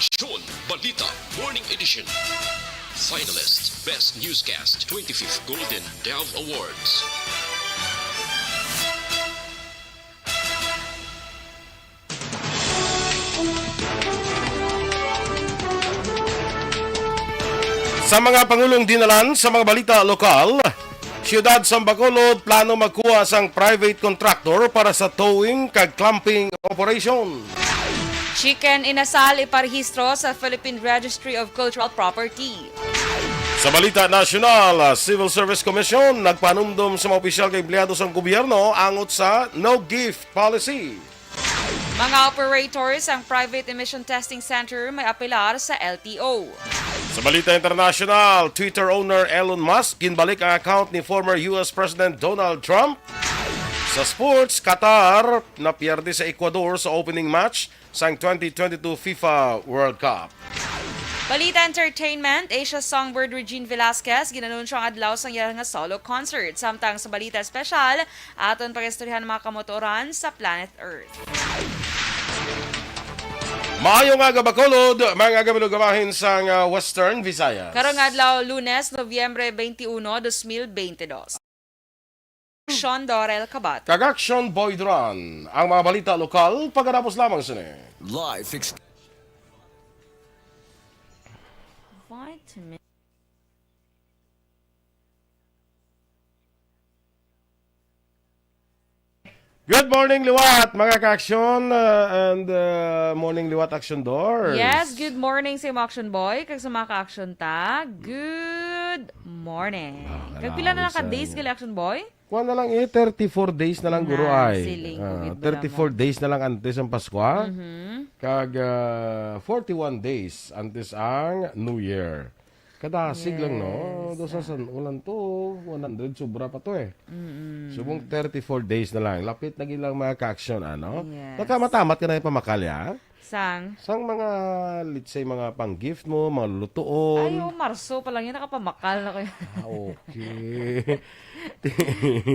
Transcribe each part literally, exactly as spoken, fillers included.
Aksyon Balita Morning Edition. Finalist, Best Newscast, twenty-fifth Golden Dove Awards. Sa mga pangulong dinalan sa mga balita lokal, Siyudad sang Bacolod plano magkuha sang private contractor para sa towing kag clamping operation. Chicken inasal iparehistro sa Philippine Registry of Cultural Property. Sa balita nasyonal, ah, Civil Service Commission nagpanumdom sa mga opisyal kag empleyado sang gobyerno angot sa no gift policy. Mga operators ang private emission testing center may apelar sa L T O. Sa balita internasyonal, Twitter owner Elon Musk ginbalik ang account ni former U S President Donald Trump. Sa sports, Qatar napierde sa Ecuador sa opening match sang twenty twenty-two FIFA World Cup. Balita entertainment, Asia Songbird Regine Velasquez ginanunsyo ang adlaw sang iya nga solo concert. Samtang sa balita espesyal, aton pag-istoryahan ang mga kamotoran sa planet Earth. Maayong aga, Bacolod, mga aga, mga bahin sang, ah, Western Visayas. Karong adlaw, Lunes, Nobyembre twenty-one, dos mil bente dos. Sean Dorel Kabat. Kag Action Boy Duran. Ang mga balita lokal, pagkatapos lamang sini. Life ex- Vitamin. Good morning, liwat, mga ka-action, uh, and, uh, morning, liwat, action doors. Yes, good morning sa imo, action boy, kag sa mga ka-action ta. Good morning. Ah, Kag pila na lang ka kalahaw days sa gali, action boy? Kuwan na lang eh, thirty-four days na lang, guro, Na, ay. siling ko, Ah, gid, bala thirty-four mo. days na lang antes ang Pasko, ha? Mhm. Kag, ah, forty-one days antes ang New Year. Kadasig lang, no? Yes. Doon sa San Ulan to, one hundred, sobra pa to eh. Mm-mm. Subong thirty-four days na lang. Lapit na gid lang, mga ka-action, ano? Yes. Nakamatamat ka na yung pamakal, ya? Sang? Sang mga, let's say, mga pang-gift mo, mga lulutuon. Ay, oh, Marso pa lang yan, nakapamakal na kayo. Ah, okay.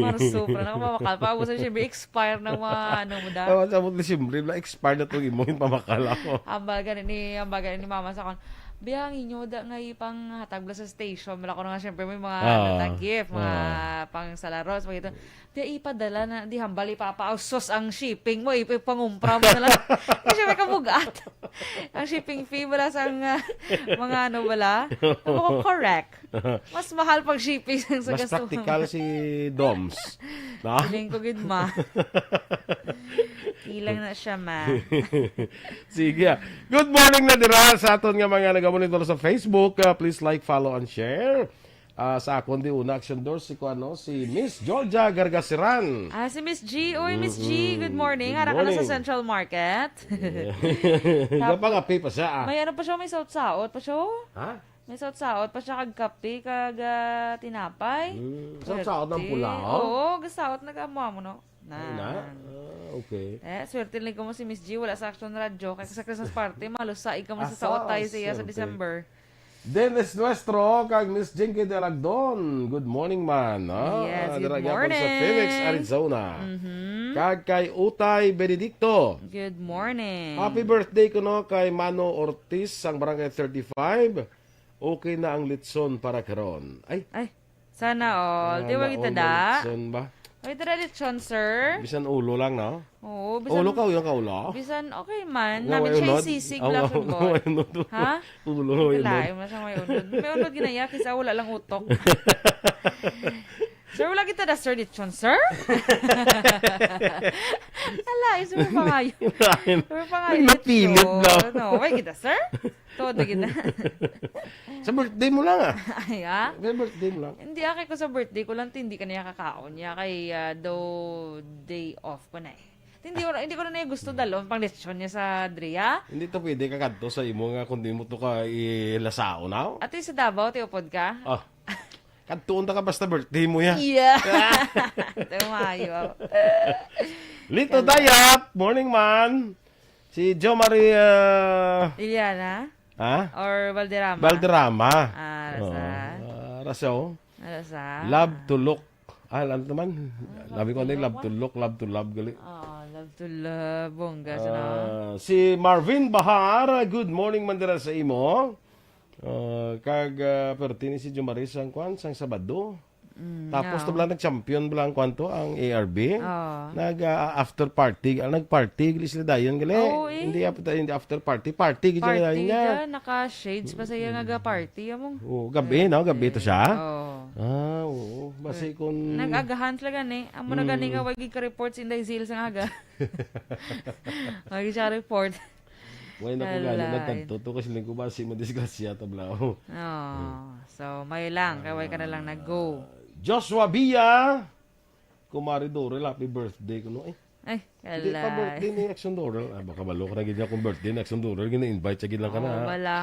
Marso pa lang, nakapamakal pa. Ako sa siyempre, expire ng mga, ano mo da. Oh, sa mo, Disyembre, na-expire na itong imong pamakal ako. Ambal gani ni, ambal gani ni mama sa akon, "Biyang inyo da nga ipanghatag bala sa station." Wala ko na nga, siyempre, may mga, Ah, ano, ta, gift, mga ah. pang salaros, mga ito. Di ipadala na, di hambal ipapausos ang shipping mo, ip-, ipangumpra mo na lang. Kasi may kabugat. Ang shipping fee, wala sang, ah, mga ano, wala. Ano ko, correct. Mas mahal pag shipping sa Mas gasto mo. Practical si Doms. Na? Feeling ko gid, ma. Ilang na siya, ma. Sige, ah. Good morning na dira sa aton nga mga nagamonitor sa Facebook. Ah, please like, follow, and share. Ah, sa akon di una, action doors, si kuano, si Miss Georgia Gargasiran. Ah, si Miss G. Uy, Miss G, good Mm-mm. morning. Good Ara ka na sa morning. Central Market. Yeah. Tap- Gapangape pa siya, ah. May ano pa siya, may saot-saot pa siya. Ha? May saot-saot pa siya, kag kape, kag, ah, tinapay. Mm, saot-saot ng Swerte. Pula, oh? Oo, gasaot na ka mo, amo, no? Ay, na? Nan. Ah, okay. Eh, swerte lang ko mo si Miss G, wala sa Action Radio. Kaya sa Christmas party, malusa, ikaw mo sa Asa saot tayo ang siya sa swerte? December. Dennis Nuestro, kag Miss Jinky Delagdon. Good morning, man. Ah, Yes, good dira gyapon sa morning. Phoenix, Arizona. Mhm. Kag kay Utay Benedicto. Good morning. Happy birthday kuno kay Mano Ortiz, sang Barangay thirty-five. Okay na ang litson para karon. Ay, Ay, sana all. Di ba sana kita all da? Litson ba? Ay, tara litson, sir. Bisan ulo lang, no? Oo, bisan Ulo ka, ulo ka, ulo? Bisan okay man. Nga Namin way siya unod? Isisig Ah, lang, wa-, boy. Nga way unod. Ha? Ulo, nga way unod. Lain mo na siya may unod. May unod ginaya, kisa wala lang utok. Sir, wala kita da, sir, litson, sir? Ala, sir, pangayo. Lain. Sir, pangayo, Napilit litson. Lang. No, way kita, sir? Todo gid na. Sa birthday mo lang, ah. Ay, ah? Sa birthday mo lang. Hindi, ah, kay ko sa birthday ko lang, hindi ka niya kakaon niya. Kay, ah, do day off ko na eh. Hindi ko, hindi ko na niya gusto dalon pang lechon niya sa Dria. Hindi to pwede ka kadto sa imo nga kung di mo to ka ilasaon, aw? Ato sa Davao, tiupod ka? Ah. Kadtuon ta ka basta birthday mo ya. Yeah. Tumayo. Lito Kala- Dayat, morning man. Si Jo Marie, ah, Iliana? Ha? Or Valderrama? Valderrama. Ah, rasa. Oh, ah, rasa, oh. Rasa. Love to look. Ah, ano naman? Ah, Labi ko ano yung love to look, love to love, gali. Ah, love Tula, bongga sa na. Ah, si Marvin Bahar, good morning man dira sa imo. Ah, kag, ah, perti ni si Jumaris ang kwan, sang Sabado. Mm, Tapos to yeah. bala nag-champion bala ang kwan to, ang A R B. Ah. Nag, ah, after party, ah, nag-party, gali sila dayon, gali. Oo, eh. Hindi after, hindi after party, party, gid sila Party dayon niya. Dyan, naka-shades pa siya nga ga-party, among. Oo, gabi, no? Gabi to siya? Oo. Ah, oo. Basi kung Nag-agahan sila gani. Amo na gani Mm. nga, wag ka-report sa Inday Zil sa aga. Wag siya report. Wala na ko gani Alay. nagkadto to kasi lang ko basi madisgrasya, tabla. Oh, so, may lang. Kaya wag ka na lang nag-go. Ah, Joshua Bia, Kumari Dorel, happy birthday ko, no? Eh, Ay, hindi pa kalay. birthday ni Action Dorel. Ah, baka balo ka na gid niya kung birthday ni Action Dorel, gina-invite siya gid lang ka na, Oh, ha? wala.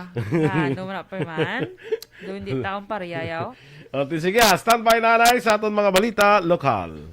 Ano man, per man? Doon di taong pariyayaw. Okay, sige, ah, standby, nanay, sa aton mga balita lokal.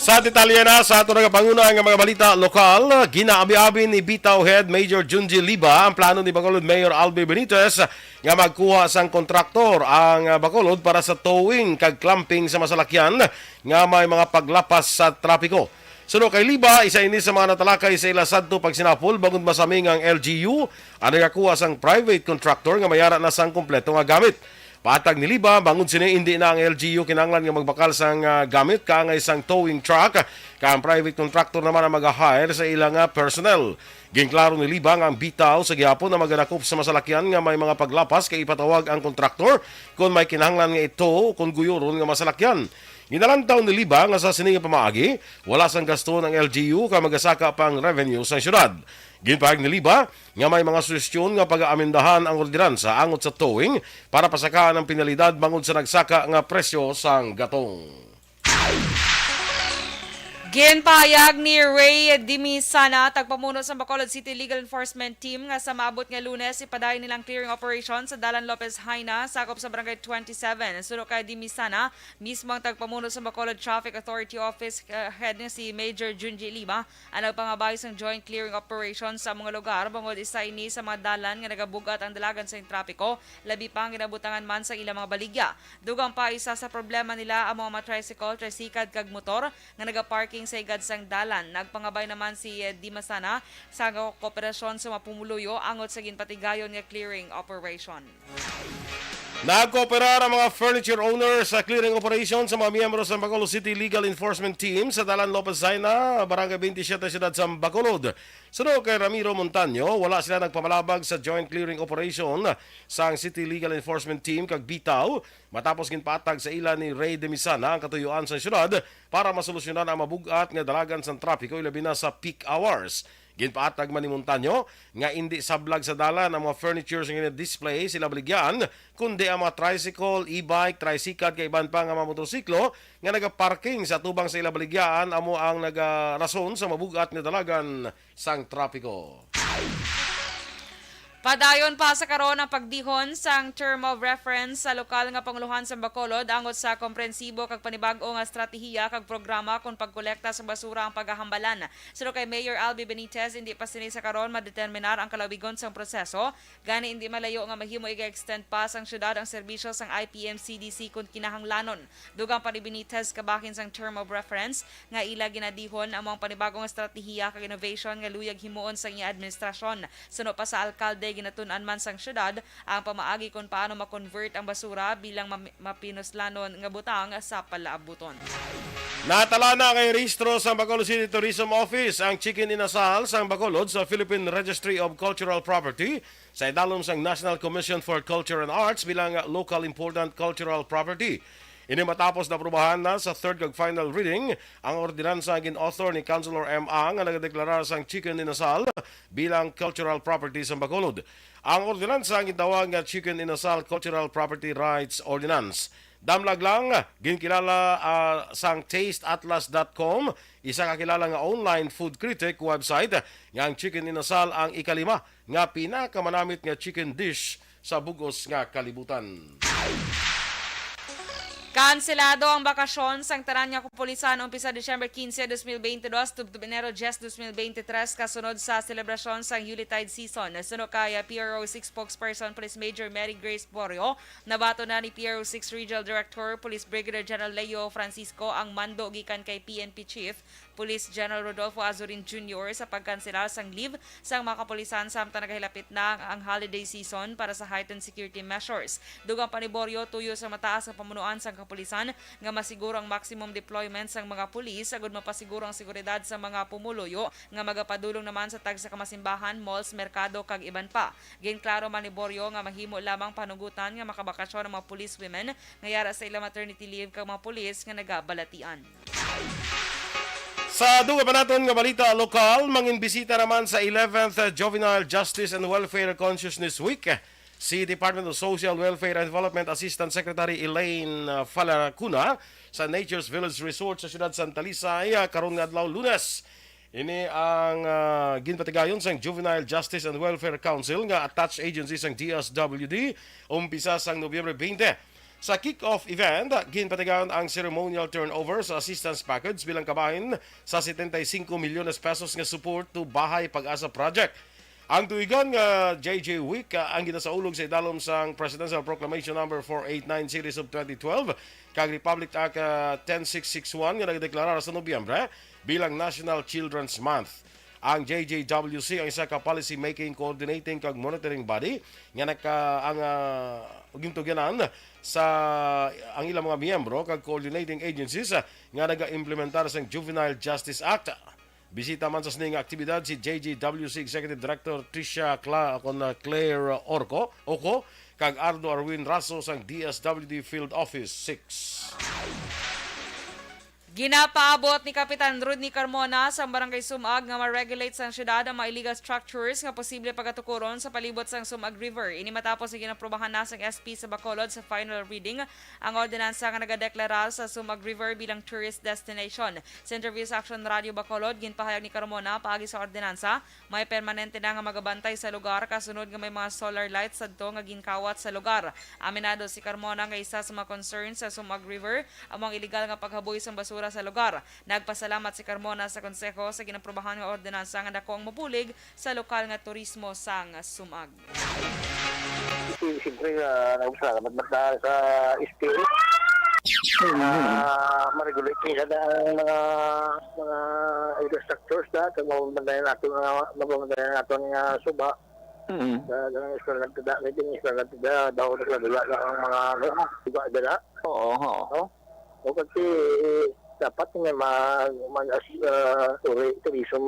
Sa detalye na sa ato nagapanguna nga mga balita lokal, ginaabi-abi ni Bitaw Head Major Junji Liba ang plano ni Bacolod Mayor Albi Benitez nga magkuha sang kontraktor ang, ah, Bacolod para sa towing kag clamping sa masalakyan nga may mga paglapas sa trapiko. Suno kay Liba, isa ini sa mga natalakay sa ila sadto pagsinapol bangod masaming ang L G U ang nagakuha sang private contractor nga mayara na sang kompleto nga gamit. Patag ni Liba, bangod sini indi na ang L G U kinahanglan nga magbakal sang, ah, gamit kaangay sang towing truck, kay ang private contractor naman ang mag-hire sa ila nga personnel. Ginklaro ni Liba nga ang Bitaw sa gihapon ang magadakop sa masalakyan nga may mga paglapas kay ipatawag ang contractor kon may kinahanglan nga ito kon guyoron nga masalakyan. Ginalantaw ni Liba nga sa sini nga pamaagi, wala sang gasto ang L G U kay magasaka pa ang revenue sa syudad. Ginpahayag ni Liba nga may mga suhestyon nga pag-aamindahan ang ordinansa angot sa towing para pasakaan ang penalidad bangod sa nagsaka nga presyo sang gatong. Ginpahayag ni Ray Dimisana, tagpamuno sa Bacolod City Legal Enforcement Team, nga sa maabot nga Lunes ipadayon nilang clearing operation sa Dalan Lopez Jaena, sakop sa Barangay twenty-seven. Suno kay Dimisana, mismo ang tagpamuno sa Bacolod Traffic Authority Office, uh, Head nga si Major Junji Liba, ang nagpangabay sang joint clearing operation sa mga lugar, bangod isa ini sa mga dalan nga nagabug-at ang dalagan sa trapiko, labi pa ang ginabutangan man sa ilang mga baligya. Dugang pa, isa sa problema nila amo ang mga tricycle, tricycad kag motor nga nagaparking sa higad sang dalan. Nagpangabay naman si, eh, Dimasana sa kooperasyon sa mga pumuluyo angot sa ginpatigayon nga clearing operation. Nagkooperar ang mga furniture owners sa clearing operation sa mga miyembro sa Bacolod City Legal Enforcement Team sa Dalan Lopez Jaena, Barangay twenty-seven, Siyudad sa Bacolod. Suno kay Ramiro Montaño, wala sila nagpamalabag sa joint clearing operation sang City Legal Enforcement Team kag Bitaw, matapos ginpatag sa ila ni Ray Demisana ang katuyuan sa syudad para masolusyonan ang mabug-at nga dalagan sang trapiko, ilabi na sa peak hours. Ginpaatag man ni Montaño nga indi sablag sa dalan ang mga furnitures nga gina-display sa ila baligyan, kundi ang mga tricycle, e-bike, tricycad, kag iban pa nga mga motorsiklo nga nagaparking sa atubang sa ila baligyan amo ang nagarason sa mabug-at nga dalagan sang trapiko. Padayon pa sa karon ang pagdihon sang term of reference sa lokal nga panguluhan sa Bacolod angot sa komprensibo kag panibag-o nga estratehiya kag programa kon pagkolekta sa basura ang pagahambalan. Suno kay Mayor Albi Benitez, indi pa sini sa karon madeterminar ang kalawigon sang proseso, gani indi malayo nga mahimo iga-extend pa sang syudad ang serbisyo sang I P M C D C kon kinahanglanon. Dugang pa ni Benitez, kabahin sang term of reference nga ila ginadihon amo ang panibagong estratehiya kag innovation nga luyag himuon sang iya administrasyon. Suno pa sa alkalde, ginatun-an man sang syudad ang pamaagi kon paano ma-convert ang basura bilang mami-, mapinuslanon nga butang sa palaabuton. Natala na kay rehistro sa Bacolod City Tourism Office ang Chicken Inasal sang Bacolod sa Philippine Registry of Cultural Property sa idalom sang National Commission for Culture and Arts bilang local important cultural property. Ini matapos na aprubahan na sa third kag final reading ang ordinansa nga gin-author ni Councilor M. Ang nga nagadeklarar sang Chicken Inasal bilang cultural property sa Bacolod. Ang ordinansa ang gintawag nga Chicken Inasal Cultural Property Rights Ordinance. Damlag lang, ginkilala, ah, sang taste atlas dot com, isa ka kilala nga online food critic website, nga ang Chicken Inasal ang ikalima nga pinakamanamit nga chicken dish sa bug-os nga kalibutan. Kanselado ang bakasyon sang tanan nga kapulisan umpisa Disyembre quince, dos mil veinte dos, tubtob Enero diez, dos mil veintitrés, kasunod sa selebrasyon sang Yuletide season. Suno kay P R O six spokesperson Police Major Mary Grace Borio, nabaton na ni P R O six Regional Director Police Brigadier General Leo Francisco ang mando gikan kay P N P Chief Police General Rodolfo Azurin Junior sa pagkansela sang leave sang mga kapulisan samtang nagahilapit na ang holiday season para sa heightened security measures. Dugang pa ni Borio, tuyo sa mataas nga pamunuan sang kapulisan nga masiguro ang maximum deployment sang mga pulis agud mapasiguro ang seguridad sa mga pumuluyo nga magapadulong naman sa tagsa ka mga simbahan, malls, merkado, kag iban pa. Ginklaro man ni Borio nga mahimo lamang panugutan nga makabakasyon ang mga police women nga yara sa ilang maternity leave kag mga pulis nga nagabalatian. Sa dugang pa naton nga balita lokal, manginbisita naman sa eleventh Juvenile Justice and Welfare Consciousness Week si Department of Social Welfare and Development Assistant Secretary Elaine, uh, Falaracuna sa Nature's Village Resort sa siyudad Santa Lisay, uh, karon nga adlaw, Lunes. Ini ang, uh, ginpatigayon sang Juvenile Justice and Welfare Council nga attached agency sang D S W D umpisa sang Nobyembre twenty. Sa kick-off event, ginpatigayon ang ceremonial turnover sa assistance package bilang kabahin sa setenta y cinco milyones pesos nga support to Bahay Pag-asa project. Ang tuigan nga J J Week, ah, ang ginasaulog sa idalom sang Presidential Proclamation Number four eight nine Series of twenty twelve kag Republic Act, ah, ten six six one nga nagadeklarar sa Nobyembre bilang National Children's Month. Ang J J W C ang isa ka policy making, coordinating kag monitoring body nga naka ang, ah, gintugyanan sa ang ilang mga miyembro kag coordinating agencies, ah, nga nagaimplementar sang Juvenile Justice Act. Bisita man sa sini nga aktibidad si J J W C Executive Director Tricia Cla-, kon, ah, Claire Orco, Oco, kag Ardo Arwin Raso sang D S W D Field Office six. Ginapaabot ni Kapitan Rodney Carmona sang Barangay Sumag nga ma-regulate sang syudad ang mga illegal structures nga posible pagatukuron sa palibot sang Sumag River. Ini matapos nga ginaprubahan na sang S P sa Bacolod sa final reading ang ordinansa nga nagadeklarar sa Sumag River bilang tourist destination. Sa interview sa Action Radio Bacolod, ginpahayag ni Carmona paagi sa ordinansa, may permanente na nga magabantay sa lugar kasunod nga may mga solar lights sadto nga ginkawat sa lugar. Aminado si Carmona nga isa sa mga concern sa Sumag River amo ang iligal nga paghaboy sang basura sa lugar. Nagpasalamat si Carmona sa konseho sa ginaprobahan nga ordinansa nga dako ang mabulig sa lokal nga turismo sang Sumag. Siyempre, ah, nagpasalamat na sa S P A. Ah, ma-regulate nila na ang mga, mga infrastructures na, kag mapabantayan nato nga, mapabantayan nato nga suba. Mm. Sa, sa mga eskwela nagtada, may din eskwela nagtada, daw nagdala na ang mga, ano, suba dala. Oo, oo. No? O kasi, dapat nga mag, mag, as, ah, turi-, tourism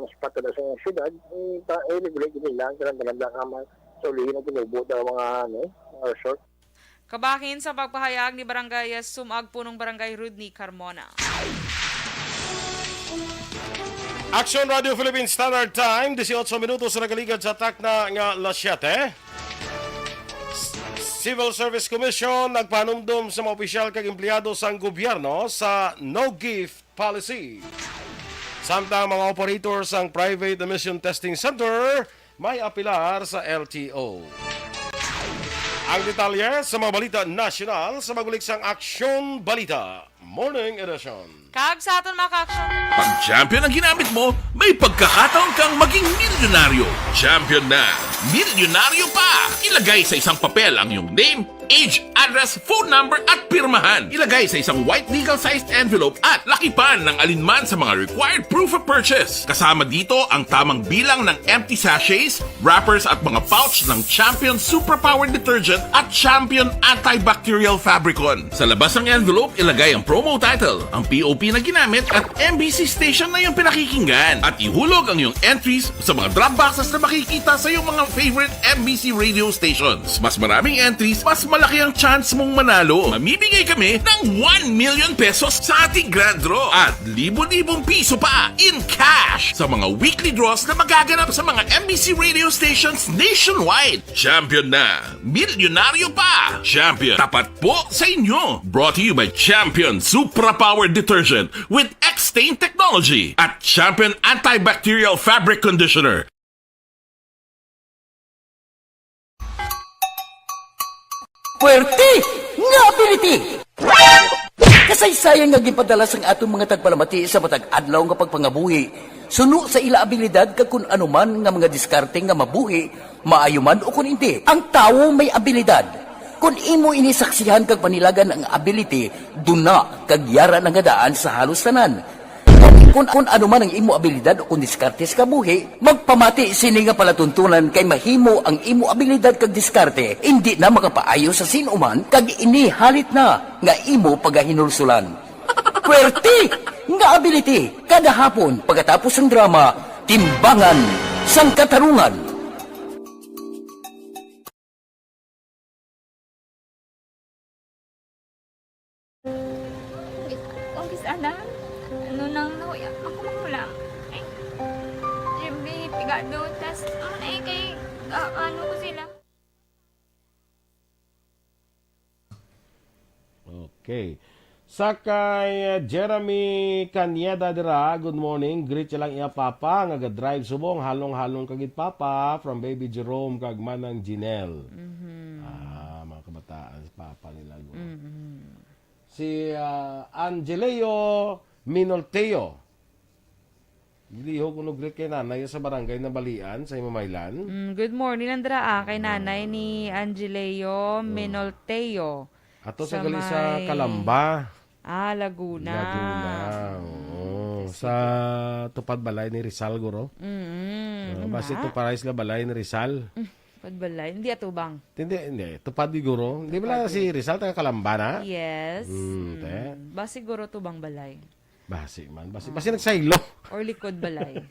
spot na sa syudad, eh, pa, eh, regulate nila ang kanang nga mga sa ulihin ang tinubo daw mga, ano, mga resort. Kabahin sa pagpahayag ni Barangay Sumag Punong Barangay Rodney Carmona. Action Radio Philippine Standard Time, dieciocho minutos na nagaligad sa takna nga alas siyete. Civil Service Commission nagpahanumdom sa mga opisyal kag empleyado sang gobyerno sa no-gift policy. Samtang mga operator sang private emission testing center may apelar sa L T O. Ang detalye sa mga balita nasyonal sa magbalik sang Aksyon Balita Morning Edition. Kag sa aton mga ka-action. Pag champion ang ginamit mo, may pagkakataon kang maging milyonaryo. Champion na, milyonaryo pa! Ilagay sa isang papel ang iyong name, age, address, phone number at pirmahan. Ilagay sa isang white legal-sized envelope at lakipan ng alinman sa mga required proof of purchase. Kasama dito ang tamang bilang ng empty sachets, wrappers at mga pouch ng Champion Superpower Detergent at Champion Antibacterial Fabricon. Sa labas ng envelope, ilagay ang promo title, ang P O P na ginamit at M B C station na iyong pinakikinggan. At ihulog ang iyong entries sa mga drop boxes na makikita sa iyong mga favorite M B C radio stations. Mas maraming entries, mas malaki ang chance mong manalo. Mamimigay kami ng one million pesos sa ating grand draw at libo-libong piso pa in cash sa mga weekly draws na magaganap sa mga M B C radio stations nationwide. Champion na! Milyonaryo pa! Champion, tapat po sa inyo! Brought to you by Champion Supra Power Detergent with X-Stain Technology at Champion Antibacterial Fabric Conditioner. Puwerte nga ability! Kasaysayan nga ginpadala sang aton mga tagpalamati sa matag adlaw nga pagpangabuhi, suno sa ila abilidad kag kun ano man nga mga diskarte nga mabuhi, maayo man o kun indi. Ang tawo may abilidad. Kun imo ini saksihan kag panilagan ang ability, duna kag yara na nga daan sa halos tanan. Kun, kun ano man ang imo abilidad o kun diskarte sa kabuhi, magpamati sini nga palatuntunan kay mahimo ang imo abilidad kag diskarte indi na makapaayo sa sin-o man kag ini halit na nga imo pagahinulsulan. Puwerte nga ability kada hapon pagkatapos sang drama, Timbangan sang Katarungan. Kung kis-, ana, ano nang nahuya, ako makulang. Ay, siyempre, pigado, tas, ano na eh, kay, ah, ano ko sila. Okay. Sa kay, uh, Jeremy Cañeda dira, good morning. Greet siya lang iya papa nga ga-drive subong, halong-halong kagid papa, from baby Jerome kag manang Jinel. Mhm. Ah, mga kabataan, si papa nila, guro. Mhm. Si, ah, Angeleo Minolteo. Lihok kuno greet kay nanay sa barangay Nabalian sa Himamaylan. Mm, good morning, Andra, ah, kay nanay ni Angeleo Minolteo. Ato sa gali sa may Calamba. Ah, Laguna. Laguna, oo. Sa Tupad Balay ni Rizal, guro. Mm, basi Tupad Balay ni Rizal. Mm, Tupad Balay. Hindi atubang. Hindi, hindi. Tupad ni guro. Hindi ba si Rizal, taga Calamba na? Yes. Mm, te. Basi guro tubang balay. Basi man. Basi, basi nagsaylo. Or likod balay.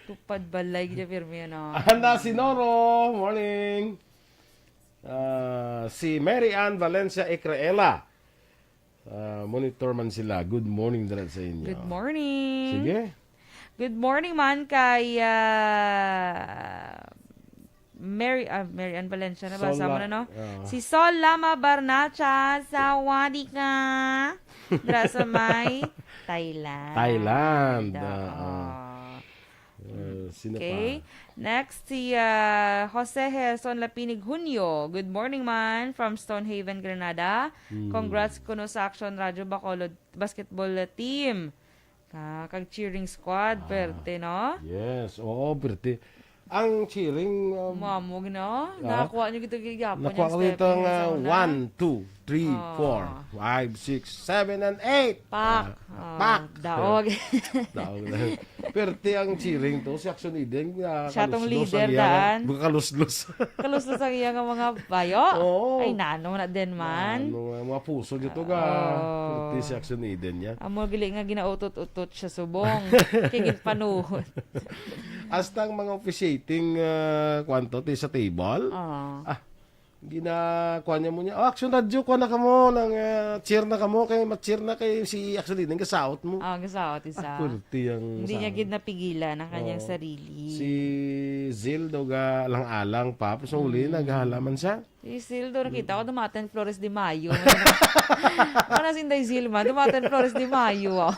Tupad balay, gid pirmi, ano. Anda si Noro. Morning. Ah, si Mary Ann Valencia Ecraela. Ah, monitor man sila. Good morning dira sa inyo. Good morning. Sige. Good morning man kay, ah, Mary, ah, Mary Ann Valencia, nabasa mo na, no? Si Sol Lama Barnacha, sawadika. Dira sa may Thailand. Thailand, oo. Uh, sino pa? Okay. Next, si, ah, Jose Gerson Lapinig Junio. Good morning, man. From Stonehaven, Granada. Hmm. Congrats kuno sa Action Radio Bacolod basketball team. Ah, kag cheering squad, perte, no? Yes, oo, perte. Ang cheering, um, Mamo, no? Nakakuha niyo gito gigapon nakuha yung ko step dito yung nga sa una. One, two, three, four, five, six, seven, and eight. Pak. Ah, pak. Daog. Daog na. Perte ang cheering to. Si Action Eden, ah, siya tong kaluslos leader, ang iya nga, daan. Kaluslos. Kaluslos ang iya nga mga bayo. Oo. Ay, nano na din man. Ano nga, mga puso dito ga. Oo. Perte si Action Eden niya. Amo gali nga ginautot-utot siya subong. Kay ginpanuhot. Hasta ang mga officiating, ah, kwanto, ti sa table. Oo. Ah, gina-, kuwan niya mo niya, "Oh, Action Radio, kuwan na kamo, nang, ah, cheer na kamo, kay ma-cheer na kay si Action Eden, gasaot mo." Ah, gasaot isa. Ah, pwerte ang hindi niya gid napigilan ang kanyang sarili. Si Zil daw ga alang-alang pa, so huli, naghahalaman siya. Si Zil daw, nakita ko, dumaten Flores de Mayo. Ano si Inday Zil man? Dumaten Flores de Mayo, oh.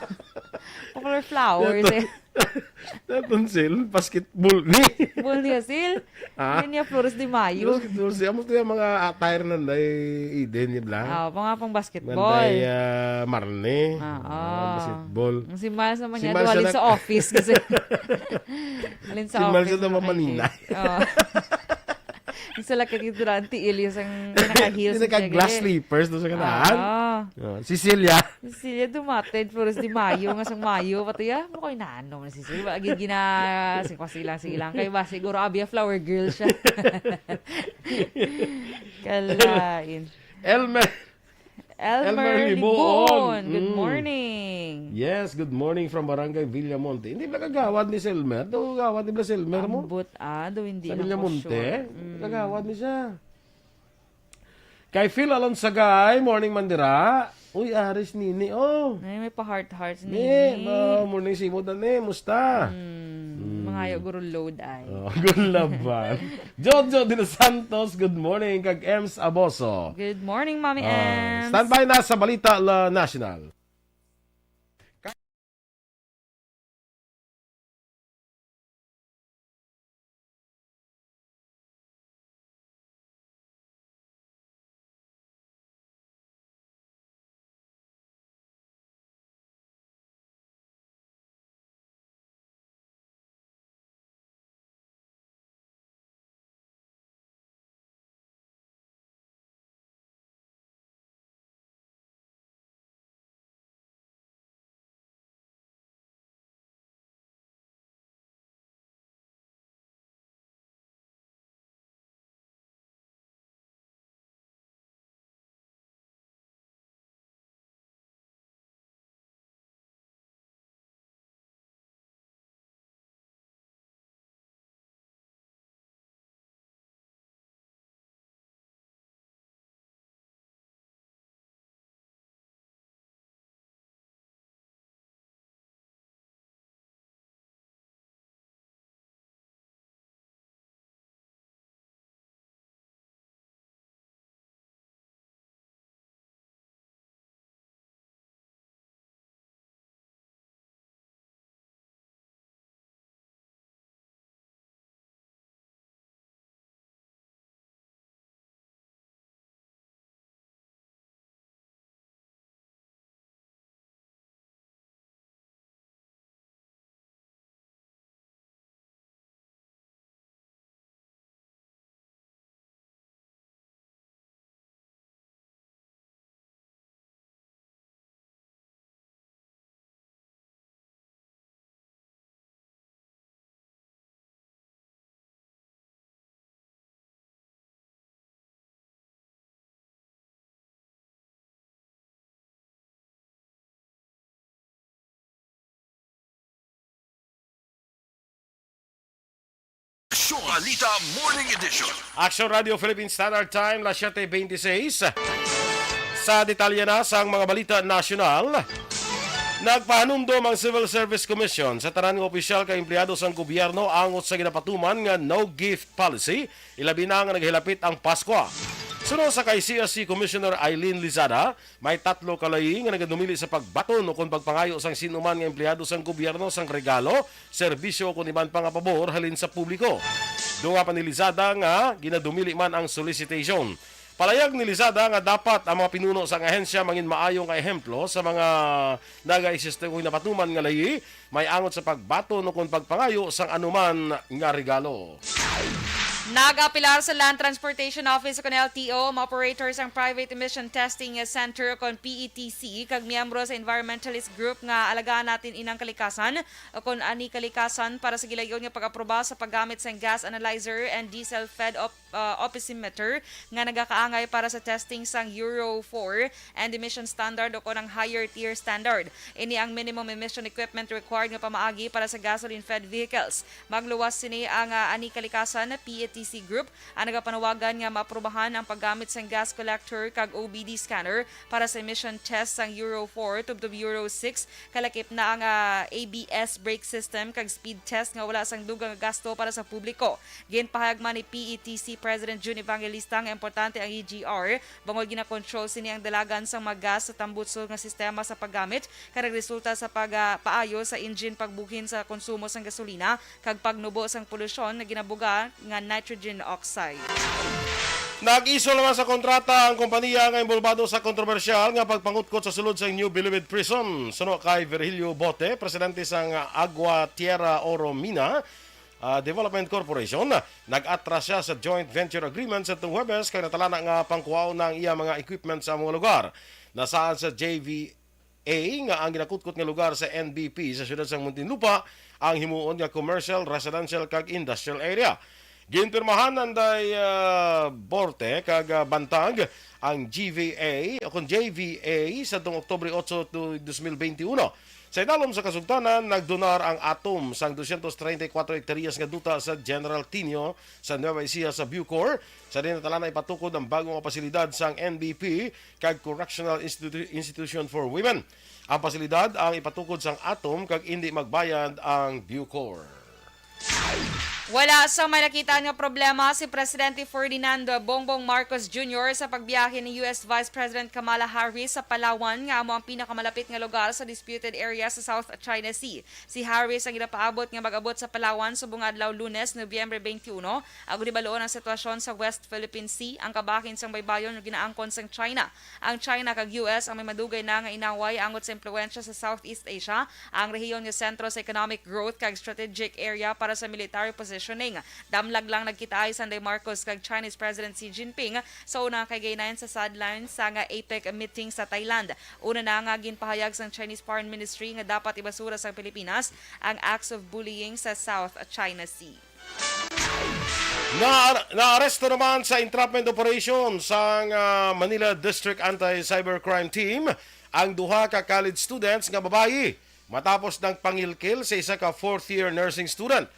Popular flowers, eh. Naton Sil, basketball ni. Ball niya, Sil. Ah? Hindi niya Flores de Mayo. Basketball siya. Amo to yung mga attire nanday Eden, di ba? Ah, mga pang basketball. Nanday, ah, Marne. Ah, ah, ah. Basketball. Ang si Miles naman si niya, Miles duwali na sa office kasi. Alin sa si Miles office na naman manina. Oh. Isa lang kay durante, ilyas ang pinaka-heels. Hindi siya, naka-glass slippers doon sa kanahan. Ah. Oh, si Celia. Si Celia dumated, Flores de Mayo, nga sang Mayo, pati ya, mo ko'y nano man si Celia. Agi gina, singko silang-silang. Kay ba, siguro, abi, a flower girl siya. Kalain. Elmer. Elmer Elmer Liboon. Liboon. Good morning. Yes, good morning from Barangay Villamonte. Hindi ba kagawad ni Selmer? Do kagawad ni ba Selmer mo? Ambot, ah, do hindi na ko sure. Sa Villamonte? Mm. Kagawad ni siya. Kay Phil Alonsagay, morning man dira. Uy, Aris Nini, oh. Ay, may pa-heart-heart si Nini. Ni, oh, morning si Imo, Dani. Musta? Mm, mangayo guro load ay. Oh, gulaban. Jojo de los Santos, good morning. Kag Ems Aboso. Good morning, Mami Ems. Standby na sa Balita La National. Balita Morning Edition. Action Radio Philippine Standard Time, las siete veintiséis. Sa detalye na sang mga balita nasyonal, nagpahanumdom ang Civil Service Commission sa tanan nga opisyal kag empleyado sang gobyerno angot sa ginapatuman nga no-gift policy, ilabi na nga naghilapit ang Pasko. Suno sa kay C S C Commissioner Eileen Lizada, may tatlo ka layi nga nagadumili sa pagbaton ukon pagpangayo sang sin-o man nga empleyado sang gobyerno sang regalo, serbisyo ukon iban pa nga pabor halin sa publiko. Dugang pa ni Lizada nga ginadumili man ang solicitation. Palayag ni Lizada nga dapat ang mga pinuno sang ahensya mangin maayo nga ehemplo sa mga nagaisiste o ginapatuman nga layi, may angot sa pagbaton ukon pagpangayo sang anuman nga regalo. Nag-apilar sa Land Transportation Office ukon L T O ang mga operator sang Private Emission Testing Center ukon P E T C kag miyembro sa environmentalist group nga Alagaan Natin Inang Kalikasan ukon Ani Kalikasan para sa gilayon nga pag-aproba sa paggamit sang gas analyzer and diesel fed op- uh, oximeter nga nagakaangay para sa testing sang Euro four and emission standard ukon ang higher tier standard. Ini ang minimum emission equipment required nga pamaagi para sa gasoline-fed vehicles. Magluwas sini ang, uh, Ani Kalikasan P E T C Group ang nagapanawagan nga maaprubahan ang paggamit sang gas collector kag O B D scanner para sa emission test sang Euro four tubtob Euro six, kalakip na ang, ah, A B S brake system kag speed test nga wala sang dugang nga gasto para sa publiko. Ginpahayag man ni P E T C President Jun Evangelista nga importante ang E G R bangod ginakontrol sini ang dalagan sang mga gas sa tambutso nga sistema sa paggamit kag nagresulta sa pag, ah, paayo sa engine, pagbuhin sa konsumo sang gasolina kag pagnubo sang polusyon nga ginabuga nga nitrogen oxide. Nag-isol naman sa kontrata ang kompanya nga involbado sa kontrobersyal nga pagpangutkot sa sulod sa New Bilibid Prison. Suno kay Virgilio Bote, presidente sang Agua Tierra Oro Mina, ah, Development Corporation, nag-atras siya sa joint venture agreement sa itong Huwebes kag natalana nga pangkuhaon na ang iya mga equipment sa mga lugar. Nasaad sa J V A nga ang ginakutkot nga lugar sa N B P sa siyudad sang Muntinlupa ang himuon nga commercial, residential, kag industrial area. Ginpirmahan nanday, ah, Borte kag, ah, Bantag ang G V A o kon J V A sa tong Oktubre otso to dos mil benti uno. Sa idalom sa kasugtanan, nagdonar ang ATOM sang dosyentos treinta y kuatro hektaryas nga duta sa General Tinio sa Nueva Ecija sa Bucor. Sa diin natalana ipatukod ang bago nga pasilidad sang N B P kag Correctional Institu-, Institution for Women. Ang pasilidad ang ipatukod sang ATOM kag indi magbayad ang Bucor. Wala sang may nakita nga problema si Presidente Ferdinand Bongbong Marcos Junior sa pagbiyahe ni U S Vice President Kamala Harris sa Palawan, nga amo ang pinakamalapit nga lugar sa disputed area sa South China Sea. Si Harris ang ginapaabot nga mag-abot sa Palawan subong nga adlaw Lunes, Nobyembre twenty-one, agod hibaluon ang sitwasyon sa West Philippine Sea, ang kabahin sang baybayon nga ginaangkon sang China. Ang China kag U S ang may madugay na nga inaway angot sa impluwensya sa Southeast Asia, ang rehiyon nga sentro sa economic growth kag strategic area para sa military positioning. Damlag lang nagkitaay sanday Marcos kag Chinese President Xi Jinping sa una nga kahigayon sa sideline sa nga APEC meeting sa Thailand. Una na nga ginpahayag sang Chinese Foreign Ministry nga dapat ibasura sang Pilipinas ang acts of bullying sa South China Sea. Na, naaresto naman sa entrapment operation sang, ah, Manila District Anti-Cybercrime Team ang duha ka college students nga babayi matapos nagpangilkil sa isa ka fourth year nursing student.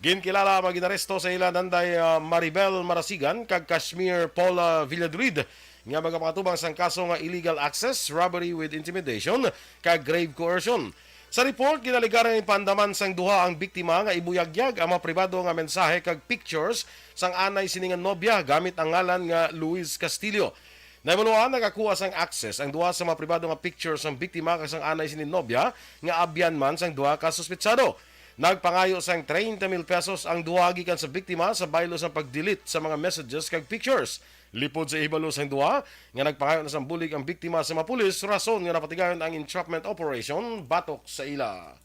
Ginkilala ang mga ginaresto sa ila nanday, ah, Maribel Marasigan kag Kashmir Paula Villadurid nga magapakatubang sang kaso nga illegal access, robbery with intimidation, kag grave coercion. Sa report, ginalegar nga ginpaandaman sang duha ang biktima nga ibuyagyag ang mga pribado nga mensahe kag pictures sang anay sini nga nobya gamit ang ngalan nga Luis Castillo. Nahibaluan, nakakuha sang access ang duha sa mga pribado nga pictures sang biktima kag sang anay sini nobya nga abyan man sang duha ka suspetsado. Nagpangayo sang treinta mil pesos ang duha gikan sa biktima sa baylo sang pag-delete sa mga messages kag pictures. Lipod sa ihibalo sang duha nga nagpangayo na sang bulig ang biktima sa mga pulis, rason nga napatigayon ang entrapment operation batok sa ila.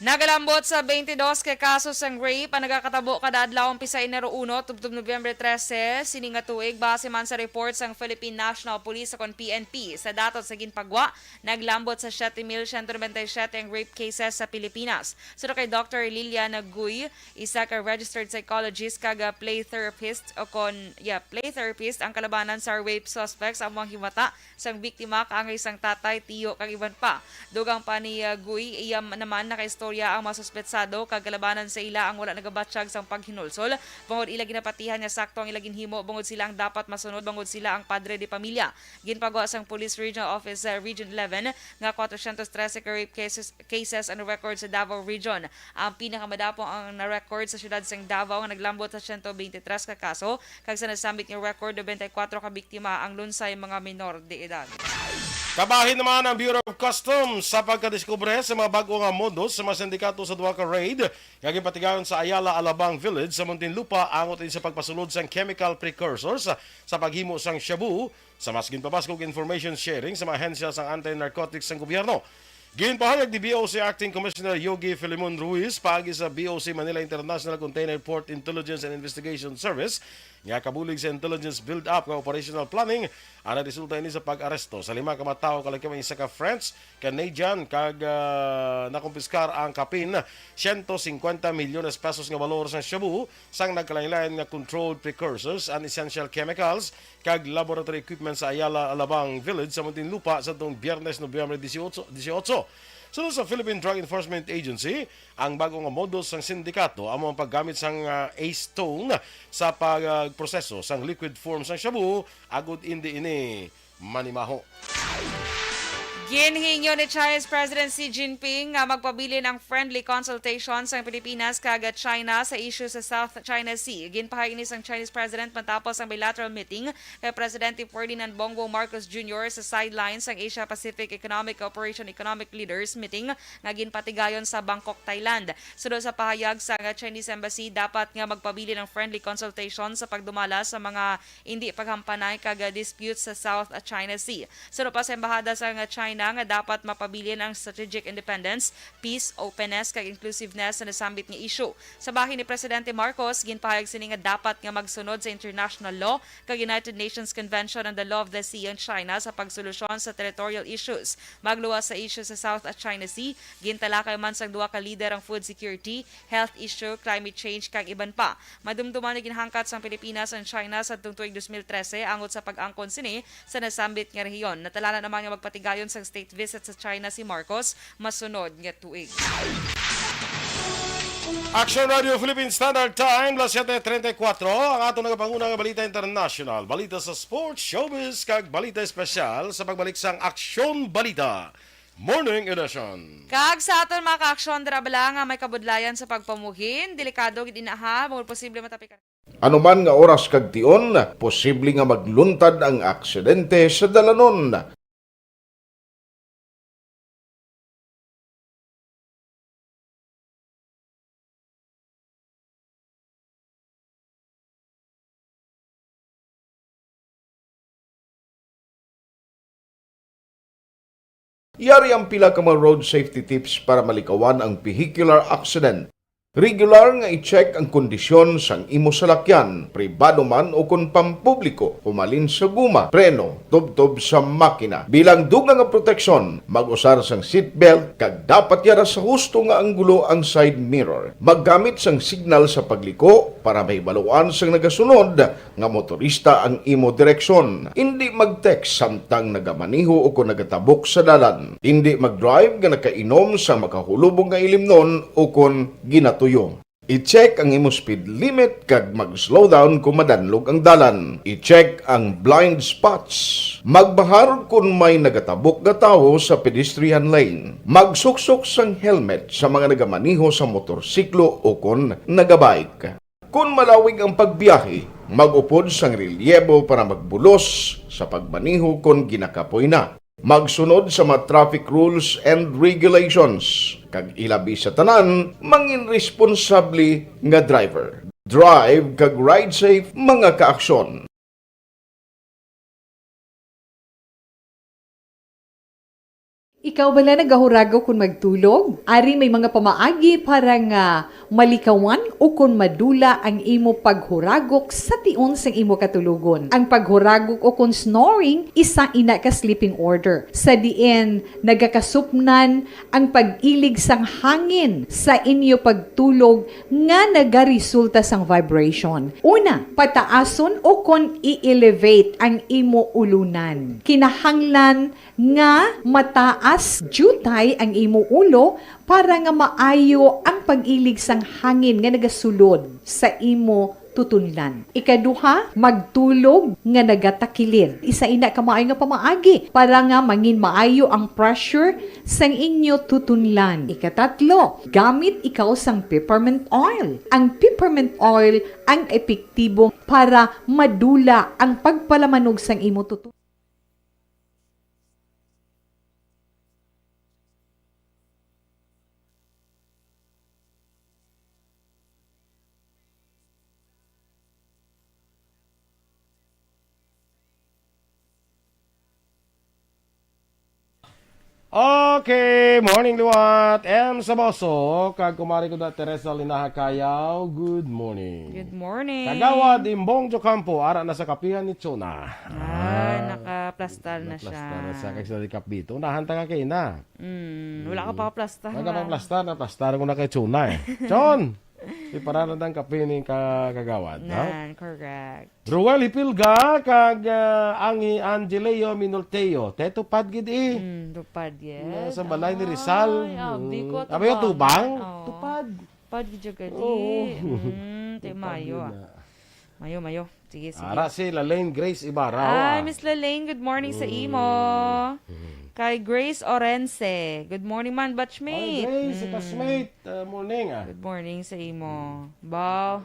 Nagalambot sa twenty-dos ka kaso sang rape ang nagakatabo kada adlaw umpisa Enero uno tubtob Nobyembre trese sini nga tuig, base man sa report sang Philippine National Police ukon P N P. Sa datos sa ginpagwa, naglambot sa siyete mil siyento nobenta y siyete ang rape cases sa Pilipinas. Suno kay Doctor Lilian Guy, isa ka registered psychologist kag, ah, play therapist o kon, yeah, play therapist ang kalabanan sa rape suspects, amo ang himata sang biktima kaangay sang tatay, tiyo, kag iban pa. Dugang pa ni, ah, Guy, iya naman nakaistorya Iya ang mga suspetsado kag kalabanan sa ila ang wala nagabatyag sang paghinulsol, bangod ila ginapatihan nga sakto ang ila ginhimo, bangod sila ang dapat masunod, bangod sila ang padre de pamilya. Ginpagwa sang Police Regional Office sa Region eleven nga four hundred thirteen ka rape cases, cases ang record sa Davao Region. Ang pinakamadapong ang na-record sa siyudad sang Davao nga naglambot sa siyento bente tres ka kaso, kag sa nasambit nga record, nobenta y kuwatro ka biktima ang lunsay mga minor de edad. Kabahin naman ang Bureau of Customs sa pagkadiskubre sa mga bag-o nga modus sa mga sindikato sa duha ka raid nga ginpatigayon sa Ayala, Alabang Village sa Muntinlupa, angot ini sa pagpasulod sang chemical precursors sa paghimo sang shabu. Sa mas ginpabaskog information sharing sa mga ahensya sang anti-narcotics sang gobyerno, ginpahayag ni B O C Acting Commissioner Yogi Filemon Ruiz paagi sa B O C Manila International Container Port Intelligence and Investigation Service nga kabulig sa intelligence build-up nga operational planning ang nagresulta ini sa pag-aresto sa lima ka mga tawo, kalakihan isa ka French, Canadian, kag, ah, nakumpiskar ang kapin siyento singkwenta milyones pesos nga balor sang shabu sang nagkalainlain nga controlled precursors and essential chemicals kag laboratory equipment sa Ayala, Alabang Village sa Muntinlupa sa tuong Biyernes, Nobyembre dieciocho, dieciocho. Sunod sa Philippine Drug Enforcement Agency, ang bag-o nga modus sang sindikato amo ang paggamit sang, ah, acetone sa pagproseso sang liquid form sang shabu agud indi ini manimaho. Ginhingyo ni Chinese President Xi Jinping nga magpabilin ang friendly consultation sang Pilipinas kag China sa isyu sa South China Sea. Ginpahayag ini sang Chinese President matapos ang bilateral meeting kay Presidente Ferdinand Bongbong Marcos Junior sa sideline sang Asia-Pacific Economic Cooperation Economic Leaders Meeting nga ginpatigayon sa Bangkok, Thailand. Suno sa pahayag sang Chinese Embassy, dapat nga magpabilin ang friendly consultation sa pagdumala sa mga indi paghampanay kag dispute sa South China Sea. Suno pa sa Embahada sang China nga dapat mapabilin ang strategic independence, peace, openness, kag inclusiveness sa nasambit nga isyu. Sa bahin ni Presidente Marcos, ginpahayag sini nga dapat nga magsunod sa international law kag United Nations Convention on the Law of the Sea ang China sa pagsolusyon sa territorial issues. Magluwas sa isyu sa South China Sea, gintalakay man sang duha ka lider ang food security, health issue, climate change, kag iban pa. Madumduman nga ginhangkat sang Pilipinas ang China sadtong tuig dos mil trese angot sa pag-angkon sini sa nasambit nga rehiyon. Natalanan naman nga magpatigayon sang state visit sa China si Marcos masunod nga tuig. Action Radio Philippine Standard Time, las siete treinta y cuatro. Ang aton nagapanguna nga balita international, balita sa sports, showbiz, kag balita espesyal sa pagbalik sang Aksyon Balita Morning Edition. Kag sa aton mga ka-aksyon, dira bala nga may kabudlayan sa pagpamuhin, delikado gid inaha, bangod posible matapikan. Ano man nga oras kag tion, posible nga magluntad ang aksidente sa dalanon. Yari ang pila ka mga road safety tips para malikawan ang vehicular accident. Regular nga i-check ang kondisyon sang imo salakyan, pribado man o kon pampubliko, humalin sa guma, preno, tubtob sa makina. Bilang dugang nga proteksyon, mag-usar sang seatbelt kag dapat yara sa husto nga anggulo ang side mirror. Maggamit sang signal sa pagliko para mahibaluan sang nagasunod nga motorista ang imo direksyon. Indi mag-text samtang nagamaneho o kon nagatabok sa dalan. Indi mag-drive nga nakainom sa makahulubong nga ilimnon o kon ginatuyo. I-check ang imo speed limit kag mag-slow down kon madanlog ang dalan. I-check ang blind spots. Magbahar kon may nagatabok nga tawo sa pedestrian lane. Magsuksok sang helmet sa mga nagamaneho sa motorsiklo o kon nagabike. Kon malawig ang pagbiyahe, mag-upod sang relyebo para magbulos sa pagmaneho kon ginakapoy na. Magsunod sa mga traffic rules and regulations, kag ilabi sa tanan, mangin responsable nga driver. Drive kag ride safe, mga kaaksyon. Ikaw bala nagahuragok kon magtulog? Ari may mga pamaagi para nga malikawan o kon madula ang imo paghuragok sa tion sang imo katulogon. Ang paghuragok o kon snoring, isa ina ka sleeping order, sa diin nagakasupnan ang pag-ilig sang hangin sa inyo pagtulog nga nagaresulta sang vibration. Una, pataason o kon i-elevate ang imo ulunan. Kinahanglan nga mataas As jutay ang imo ulo para nga maayo ang pag-ilig sang hangin nga nagasulod sa imo tutunlan. Ikaduha, magtulog nga nagatakilid. Isa ina ka maayo nga pamaagi para nga mangin maayo ang pressure sang inyo tutunlan. Ikatatlo, gamit ikaw sang peppermint oil. Ang peppermint oil ang epektibo para madula ang pagpalamanog sang imo tutunlan. Okay, morning liwat. M Saboso, kag kumari ko da Teresa Linaha Kayaw. Good morning. Good morning. Kagawad Imbong Jocampo, ara na sa kapihan ni Chona. Ah, nakaplastar na siya. Nakaplastar na siya. Kag sila di kapito. Unahan ta nga kay na. Mm, wala ka pa plastar. Wala ka pa plastar, na plastar ko na kay Chona eh. Chon! Iparanan ang kape ni ka kagawad, ha? Nan, correct. Ruel Hipilga kag, ah, ang Angeleo Minolteo. Te, tupad gid eh. Mm, tupad, yes. Sa balay ni Rizal. Ay, abi ko, mm. Abi, tubang. Tubang? Oo. Tupad. Tupad gid siya gani. Oo. Mm, te, tupad mayo, yun ah. Na. Mayo, mayo. Sige, sige. Ara si Lalaine Grace Ibarra, Ay, ah. Miss Lalaine, good morning sa imo. Mm. Kay Grace Orense, good morning man, batchmate. Ay, Grace, Mm. classmate. Uh, morning, ah. Good morning sa imo. Ba?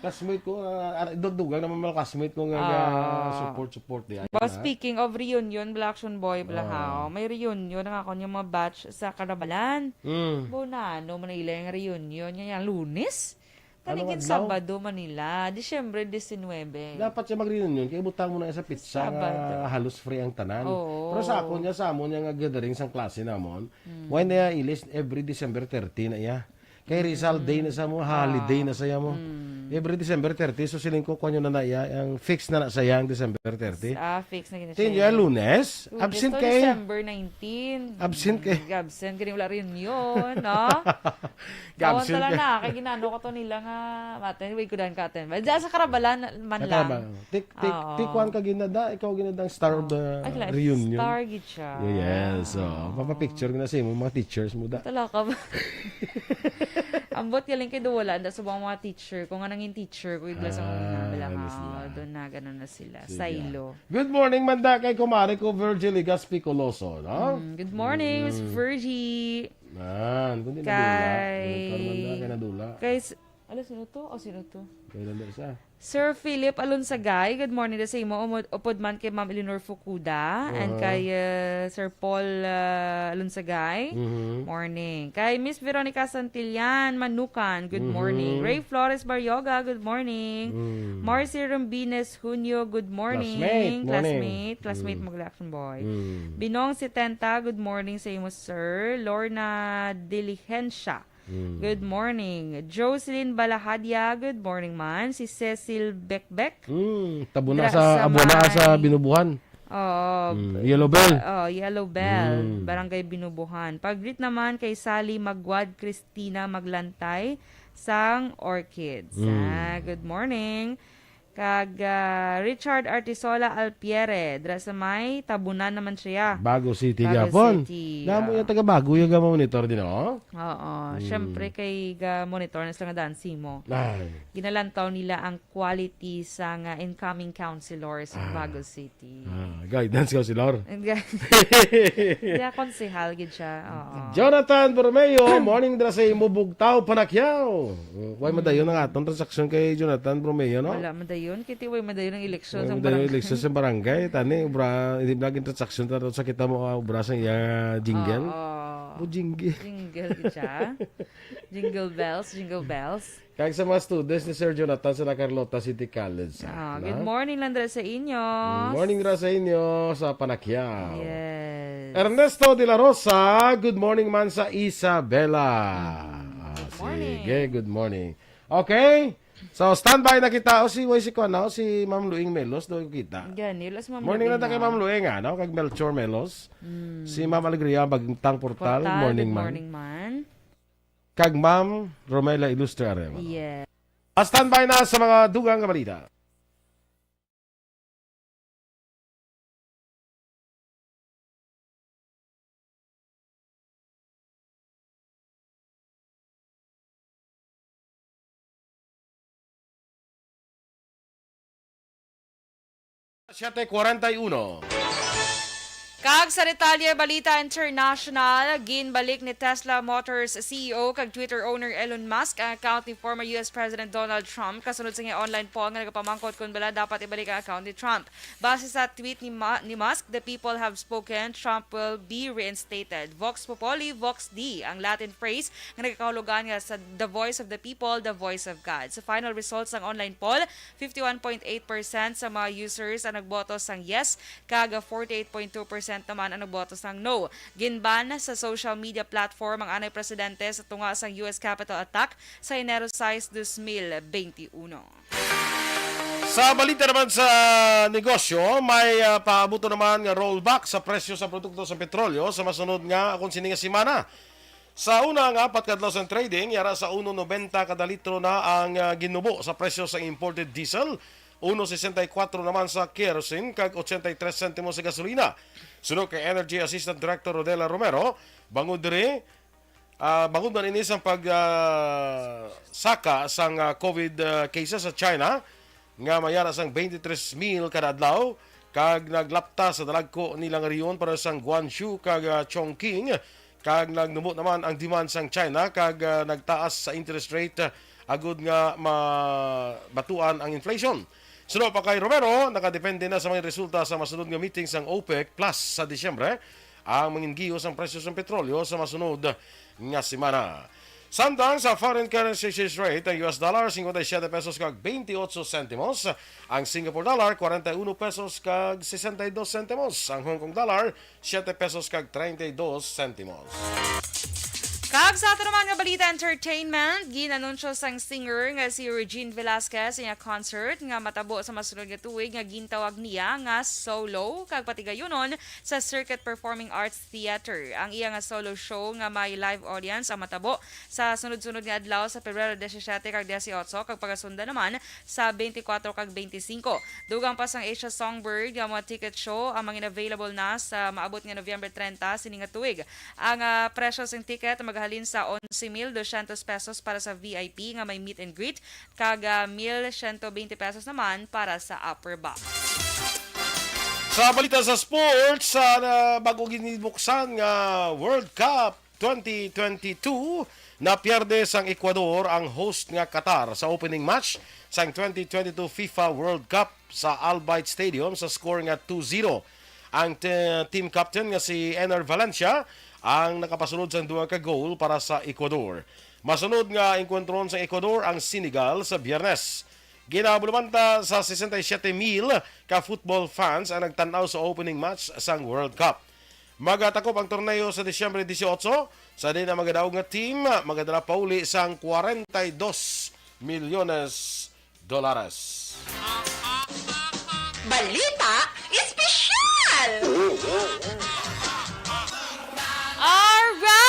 Classmate ko, ah, ara-, dugdugan naman mga classmate ko nga, nga Ah. support, support di ay, Ba, ah. speaking of reunion, Black Action Boy, Blahaw, Ah. may reunion nga ako yung mga batch sa Karabalan. Mm. Bo na, ano, Manila yung reunion niya, yung Lunes? Anong Kanigin adlaw? Sabado, Manila, Disyembre diecinuebe. Dapat siya mag-reunion, kay butang mo na sa pizza Sabado. Nga halos free ang tanan. Oo. Pero sa ako niya, sa amo niya nga gathering sang klase namon, Mm. why na iya ilis every December thirty na iya? Kay Rizal Mm. Day na sa mo, holiday Ah. na sa iya mo. Mm. Every December thirty, so siling ko, kuwan yun na na iya, ang fix na na sa iya ang December thirty. Ah, fix na gina Tin, siya. Lunes, Lunes absent to kay December nineteen. Absent kay Mm, absent, gani wala reunion, no? Tawon Ga-absent tala ka. Na, kay ginano ko to nila nga, maten, wait ko dan ka aten. Diyan sa Karabalan man Sa lang. Karabalan. Tik, tik, Oo. tik one ka ginada, ikaw ginadang star of Oo. the Ay, la-, reunion. Star gid siya. Yes, so, Oo. papapicture ko na sa imo, mga teachers mo da. Tala ka ba? Ambot galing kay do wala, da sa mga teacher ko, nga nangin teacher ko, igla sa Ah, mga ano sila. Doon na, gano'n na sila. Sige. Saylo. Good morning, manda kay kumare ko, Virgie Legaspi Coloso, no? Mm, good morning, Miss Mm. Virgie. Nan, kundi nadula. Kay Kay Carmanda, kay nadula. Kay s-, ala, sino to? O, sino to? Kay Landa isa. Sir Philip Alonsagay, good morning da sa imo. Umod-, upod man kay Ma'am Eleanor Fukuda and Uh-huh. kay, uh, Sir Paul, uh, Alonsagay. Mhm. Morning. Kay Miss Veronica Santillan Manukan, good Mhm. morning. Ray Flores Barrioga, good morning. Mm. Marcy Rumbines Junio, good morning. Classmate, morning. Classmate, classmate Mm. mo, Black Action Boy. Mm. Binong Setenta, good morning sa imo, sir. Lorna Diligencia, Mm. good morning. Jocelyn Balahadia, good morning man. Si Cecil Bekbek. Mm, tabuna Dra-, sa sa abuna sa may Binubuhan. Oo. Mm, Yellow Bell. Oh, Yellow Bell, Mm. Barangay Binubuhan. Pag-greet naman kay Sally Magwad, Christina Maglantay, sang Orchids. Mm. Ah, good morning. Kag, ah, Richard Artisola Alpiere, dra sa may Tabunan naman siya. Bago City Bago gapon. City, Damo ah. Yung taga Bago yung monitor din, oh. Oo. Mm. Siyempre, kay ga-monitor na sila nga daan simo. Ay. Ginalantaw nila ang quality sa nga incoming councilor sa Ah. Bago City. Ah, guidance counselor. And ga-, yeah, konsehal gid siya. Oo. Jonathan Borromeo, morning dra sa imo Bugtao, Panakyaw. Why madayon ang atong transaksyon kay Jonathan Borromeo, no? Wala madayon, kay ti way madayon ang eleksyon Why sa madayon barangay. Eleksyon sa barangay? Tani, obra, hindi ba naging transaksyon ta sa kita mo, ah, obra sa iya jingle? Oo. Mo jingle. Jingle gid siya. Jingle bells, jingle bells. Kag sa mga students ni Sir Jonathan sa La Carlota City College, ah, Ah, na? Good morning lang dira sa inyo. Good morning dira sa inyo sa Panakyaw. Yes. Ernesto de la Rosa, good morning man sa Isabela. Mm, Ah, good morning. Sige, good morning. Okay. So, standby na kita. O si, way si kuwan na, o si Ma'am Luing Melos, daw kita. Gani, wala si Ma'am Morning Luing na ta kay na. Ma'am Luing, ano? Kag Melchor Melos. Mm. Si Ma'am Alegria Bagtang Portal, Portal, morning good man. Morning man. Kag Ma'am Romela Ilustre Arevalo. Yes. Ah, standby na sa mga dugang nga balita. Siete cuarenta y uno. Kag sa detalye, balita international, ginbalik ni Tesla Motors C E O kag Twitter owner Elon Musk ang account ni former U S President Donald Trump kasunod sa iyang online poll nga nagapamangkot kon bala dapat ibalik ang account ni Trump. Base sa tweet ni, Ma- ni Musk, "The people have spoken, Trump will be reinstated." Vox Populi, Vox Dei, ang Latin phrase nga nagakahulugan nga sa "The voice of the people, the voice of God." Sa final results sang online poll, fifty-one point eight percent sa mga users ang nagboto sang yes, kag forty-eight point two percent naman ang nagboto sang no. Ginban sa social media platform ang anay presidente sa tunga sang U S Capitol attack sa Enero sais, dos mil benti uno. Sa balita naman sa negosyo, may, ah, paabuto naman nga rollback sa presyo sa produkto sa petrolyo sa masunod nga, akon sini nga semana. Sa una nga apat ka adlaw sang trading, yara sa uno noventa kada litro na ang, ah, ginubo sa presyo sa imported diesel, uno sesenta y cuatro naman sa kerosene, kag ochenta y tres sentimos sa gasolina. Suno kay Energy Assistant Director Rodela Romero, bangod diri, ah, bangod man ini sang pag, ah, saka sang, ah, COVID, ah, cases sa China, nga mayara sang twenty-three mil kada adlaw, kag naglapta sa dalagko nila nga rehiyon para sang Guangzhou kag, ah, Chongqing, kag nagnubo naman ang demand sang China kag, ah, nagtaas sa interest rate, ah, agud nga mabatuan ang inflation. Suno pa kay Romero, nakadepende na sa mga resulta sa masunod nga meeting sang OPEC Plus sa Disyembre ang mangin giyo sang presyo sang petrolyo sa masunod nga semana. Samtang sa foreign currency exchange rate, ang U S dollar, cincuenta y siete pesos kag veintiocho sentimos, ang Singapore dollar, cuarenta y uno pesos kag sesenta y dos sentimos, ang Hong Kong dollar, siete pesos kag treinta y dos sentimos. Kag sa ato naman nga balita entertainment, ginanunsyo sang singer nga si Regine Velasquez ang concert nga matabo sa masunod nga tuig nga gintawag niya nga Solo kag patigayunon sa Circuit Performing Arts Theater. Ang iya nga solo show nga may live audience ang matabo sa sunod-sunod nga adlaw sa Pebrero disisiete kag disiotso, kag pagasundan naman sa twenty-four kag twenty-five. Dugang pa sang Asia Songbird nga mga ticket show ang mangin-available na sa maabot nga November treinta sini nga tuig. Ang, ah, presyo sing ticket magahalin sa onse mil dosyentos pesos para sa V I P nga may meet and greet, kag, ah, mil siyento bente pesos naman para sa upper box. Sa balita sa sports, sa, ah, bago ginibuksan nga World Cup twenty twenty-two, napierde sang Ecuador ang host nga Qatar sa opening match sang twenty twenty-two FIFA World Cup sa Al Bayt Stadium sa score nga two zero. Ang te-, team captain nga si Enner Valencia ang nakapasulod sang duha ka goal para sa Ecuador. Masunod nga engkwentron sa Ecuador ang Senegal sa Biyernes. Ginaabulumanta sa sesenta y siete mil ka football fans ang nagtan-aw sa opening match sang World Cup. Magatakop ang torneo sa Disyembre disiotso, sa diin ang magadaog nga team magadala pauli sang kwarenta y dos milyones dolares. Balita Espesyal! Alright!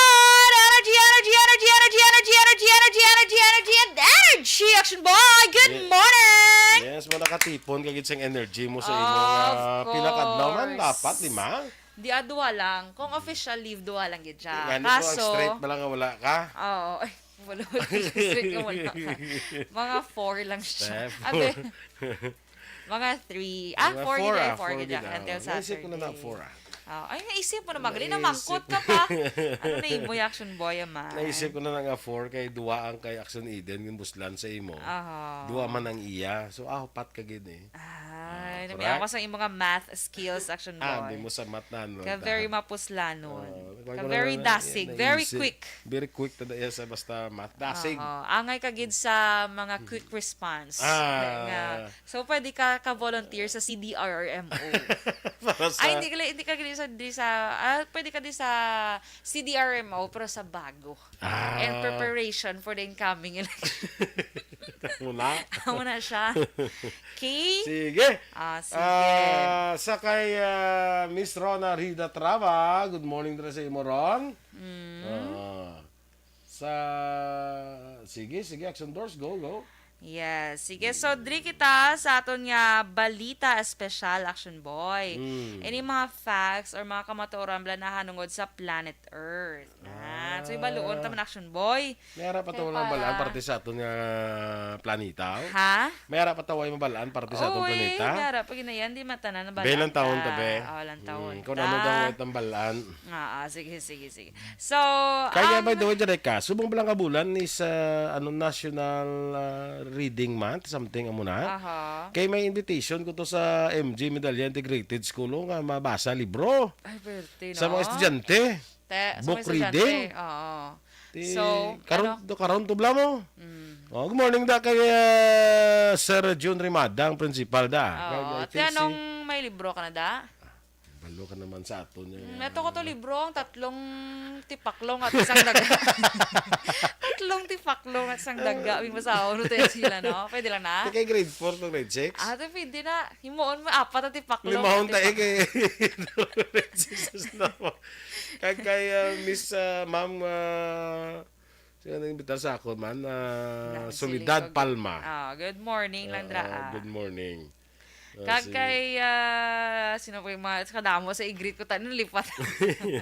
Energy, energy, energy, energy, energy, energy, energy, energy, energy, and energy, Action Boy! Good Ye-, morning! Yes, mo nakatipon ka gid sang energy mo sa imong, Of ah, pila ka adlaw man course. dapat, di ba? Di, ah, duha lang. Kung official leave, duwa lang gid siya. Ngani ko ang Kaso, straight ba lang nga wala ka? Oo. Ay, wala, wala. Straight nga wala ka. Mga four lang siya. Steph. Abi, mga three. Ah, Mga four four, gid, ah, four four gid, gid, ah, ah. Until Naisip ko na na Saturday. four, ah. Ah, ay, naisip mo na, magaling na Naisip. mangkot ka pa. Ano na imo, Action Boy, man? Naisip ko na nga four kay duwa ang kay Action Eden, yung buslan sa imo. Aha. Duwa man ang iya. So, ah, pat ka gid eh. Ay, Ah, namiawas correct. ang imong mga math skills, Action Ah, Boy. di mo sa math na, ano, Ka ta. very mapuslanon. Oo, Ka wala very na, dasig, yan, very naisip. quick. Very quick na iya sa basta math. Dasig. Oo, angay ka gid sa mga quick response. Ah. Nga, so, pwede ka ka-volunteer sa C D R R M O. Para sa Ay, hindi ka, hindi ka gid sa, di sa, ah, pwede ka di sa C D R M O, pero sa bago. Ah. And preparation for the incoming election. Amo na. Amo na siya. Okay? Sige. Ah, sige. Ah, sa kay, ah, Miss Rona Rida Trava, good morning dira sa imo, Ron. Mm. Ah, sa, sige, sige, Action Doors, go, go. Yes. Sige, so diri kita sa aton nga balita espesyal, Action Boy. Mm. Any mga facts or mga kamatuoran bala nahanungod sa planet Earth? Ah, Ah, So, ibaluon ta man, Action Boy. May ara pa Kay tawon ang balaan para parte sa aton nga planeta, oh. Ha? May ara pa tawon ang balaan parte sa aton Oy, planeta. May ara pa ginayan, di matanan na balaan. Belan taon ta, be. Oh, lang taon Mm, kung ta. Ano daw ang balaan. Ah, ah, sige, sige, sige. So, Kaya, ang by the way, dyan ka, subong pala nga bulan is, ah, ano, National, ah, Reading Month, something amo na. Aha. Kay may invitation ko to sa M G Medalla Integrated School, oh, nga mabasa libro Ay, pwerte, sa mga no? Estudyante. Te-, sa Book mga estudyante, reading. Oo. Ti-, So, karon, ano? to, karon tubla mo. Mm. Oh, good morning da kay, ah, Sir Jun Rimada, ang principal da. Oo. Kay, kay Te, T C. Anong may libro ka na da? Balo ka naman sa aton, eh. Mm, ito ko to libro, ang tatlong tipaklong at isang daga. Tatlong tipaklong at isang daga. Ang basahon, no, tayo sila, no? Pwede lang na? Te, kay grade four to grade six? Ah, ito pwede na. Himuon mo, apat na tipaklong Limahon at tayo tipak- kay Jesus na mo. Kag kay, ah, Miss, ah, Ma'am, ah, sino nang imbitar sa ako man? Ah, Lang, Soledad Siling, Palma. Ah, good morning, Landra, Ah, ah. Good morning. Ah, Kag si kay, ah, sino po yung mga kadamo sa i-greet ko tayo, nalipat.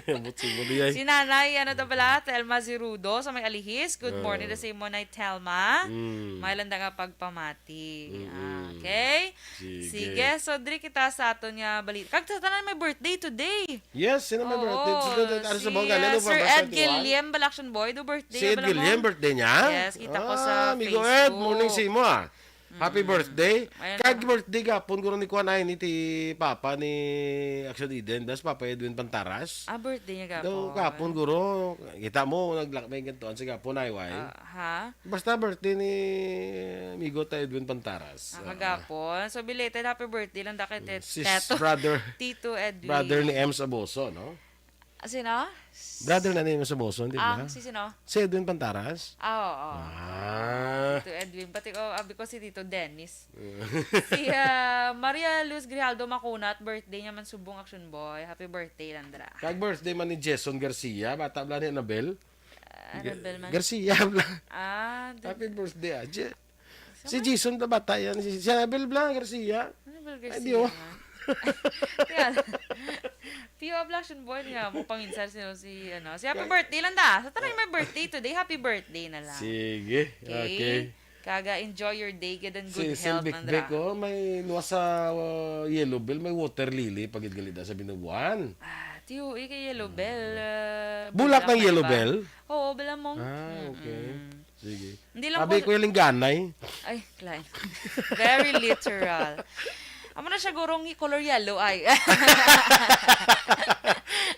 Butsi mo di ay. Si Nanay, ano to pala? Telma Zirudo sa may Alihis. Good morning Ah. na sa imo, Nay Telma. Mm. May landa nga pagpamati. Mm-mm. Ah, okay? Sige. Sige, so diri kita sa aton nga balita. Kag sa tanan may birthday today. Yes, sino may Oo, birthday? Sino may, ano sa si, mga ah, ganun, Sir November Ed twenty-one? Guillen, Balaction Boy, do birthday Si Ed bala mo? Guillen, birthday niya? Yes, kita ko sa Ah, amigo Ed, morning Facebook. sa imo, ah. Happy Mm. birthday. Ayun Kag na. birthday gapon, guro ni Kuan ay ni ti Papa ni Action Eden. Das Papa Edwin Pantaras. Ah, birthday niya Daw gapon. gapon, guro. Kita mo, naglakbay ganito. Ang sigapon ay, way. Ah, ha? Basta birthday ni amigo ta Edwin Pantaras. Ah, Ah. kagapon. So, belated happy birthday lang da kay Tet-, Sis Teto. brother, Tito Edwin. brother ni Ems Aboso, no? Ah, sino? Brother na ni Ems Aboso, hindi Ah, ba? si sino? Si Edwin Pantaras? Ah, oo. Ah. Tito Edwin. Pati ko, abi ko si Tito Dennis. Si, ah, Maria Luz Grijaldo Macunat, birthday niya man subong Action Boy. Happy birthday, Landra. Kag birthday man ni Jason Garcia, bata bala ni Annabel. Ah, Annabel man. Garcia bala. Ah, di- Happy birthday, ah. Je- Si Sama- Jason bala bata yan. Si, si Annabel bala, Garcia. Annabel Ay, Garcia di, oh. man. Kaya, Pio Ablaction Boy nga, mo paminsan si, si, ano, si happy Kaya- birthday lang da. Sa tanan may birthday today, happy birthday na lang. Sige. Okay. Okay. Kaga, enjoy your day, good and good Si health, Sylvic Mandra. Beck, oh, may nuwa sa, uh, Yellow Bell, may water lily, pagid gali da sa Binubuan. Ah, tiyo, eh, kay Yellow Bell, uh, Bulak bulak ng na, Yellow di ba? Bell? Oo, bala mo. Ah, okay. Mm-mm. Sige. Hindi lang Abi ko ko yung lingganay. Ay, Klein. Very literal. Amo na siya, gurong color yellow, ay.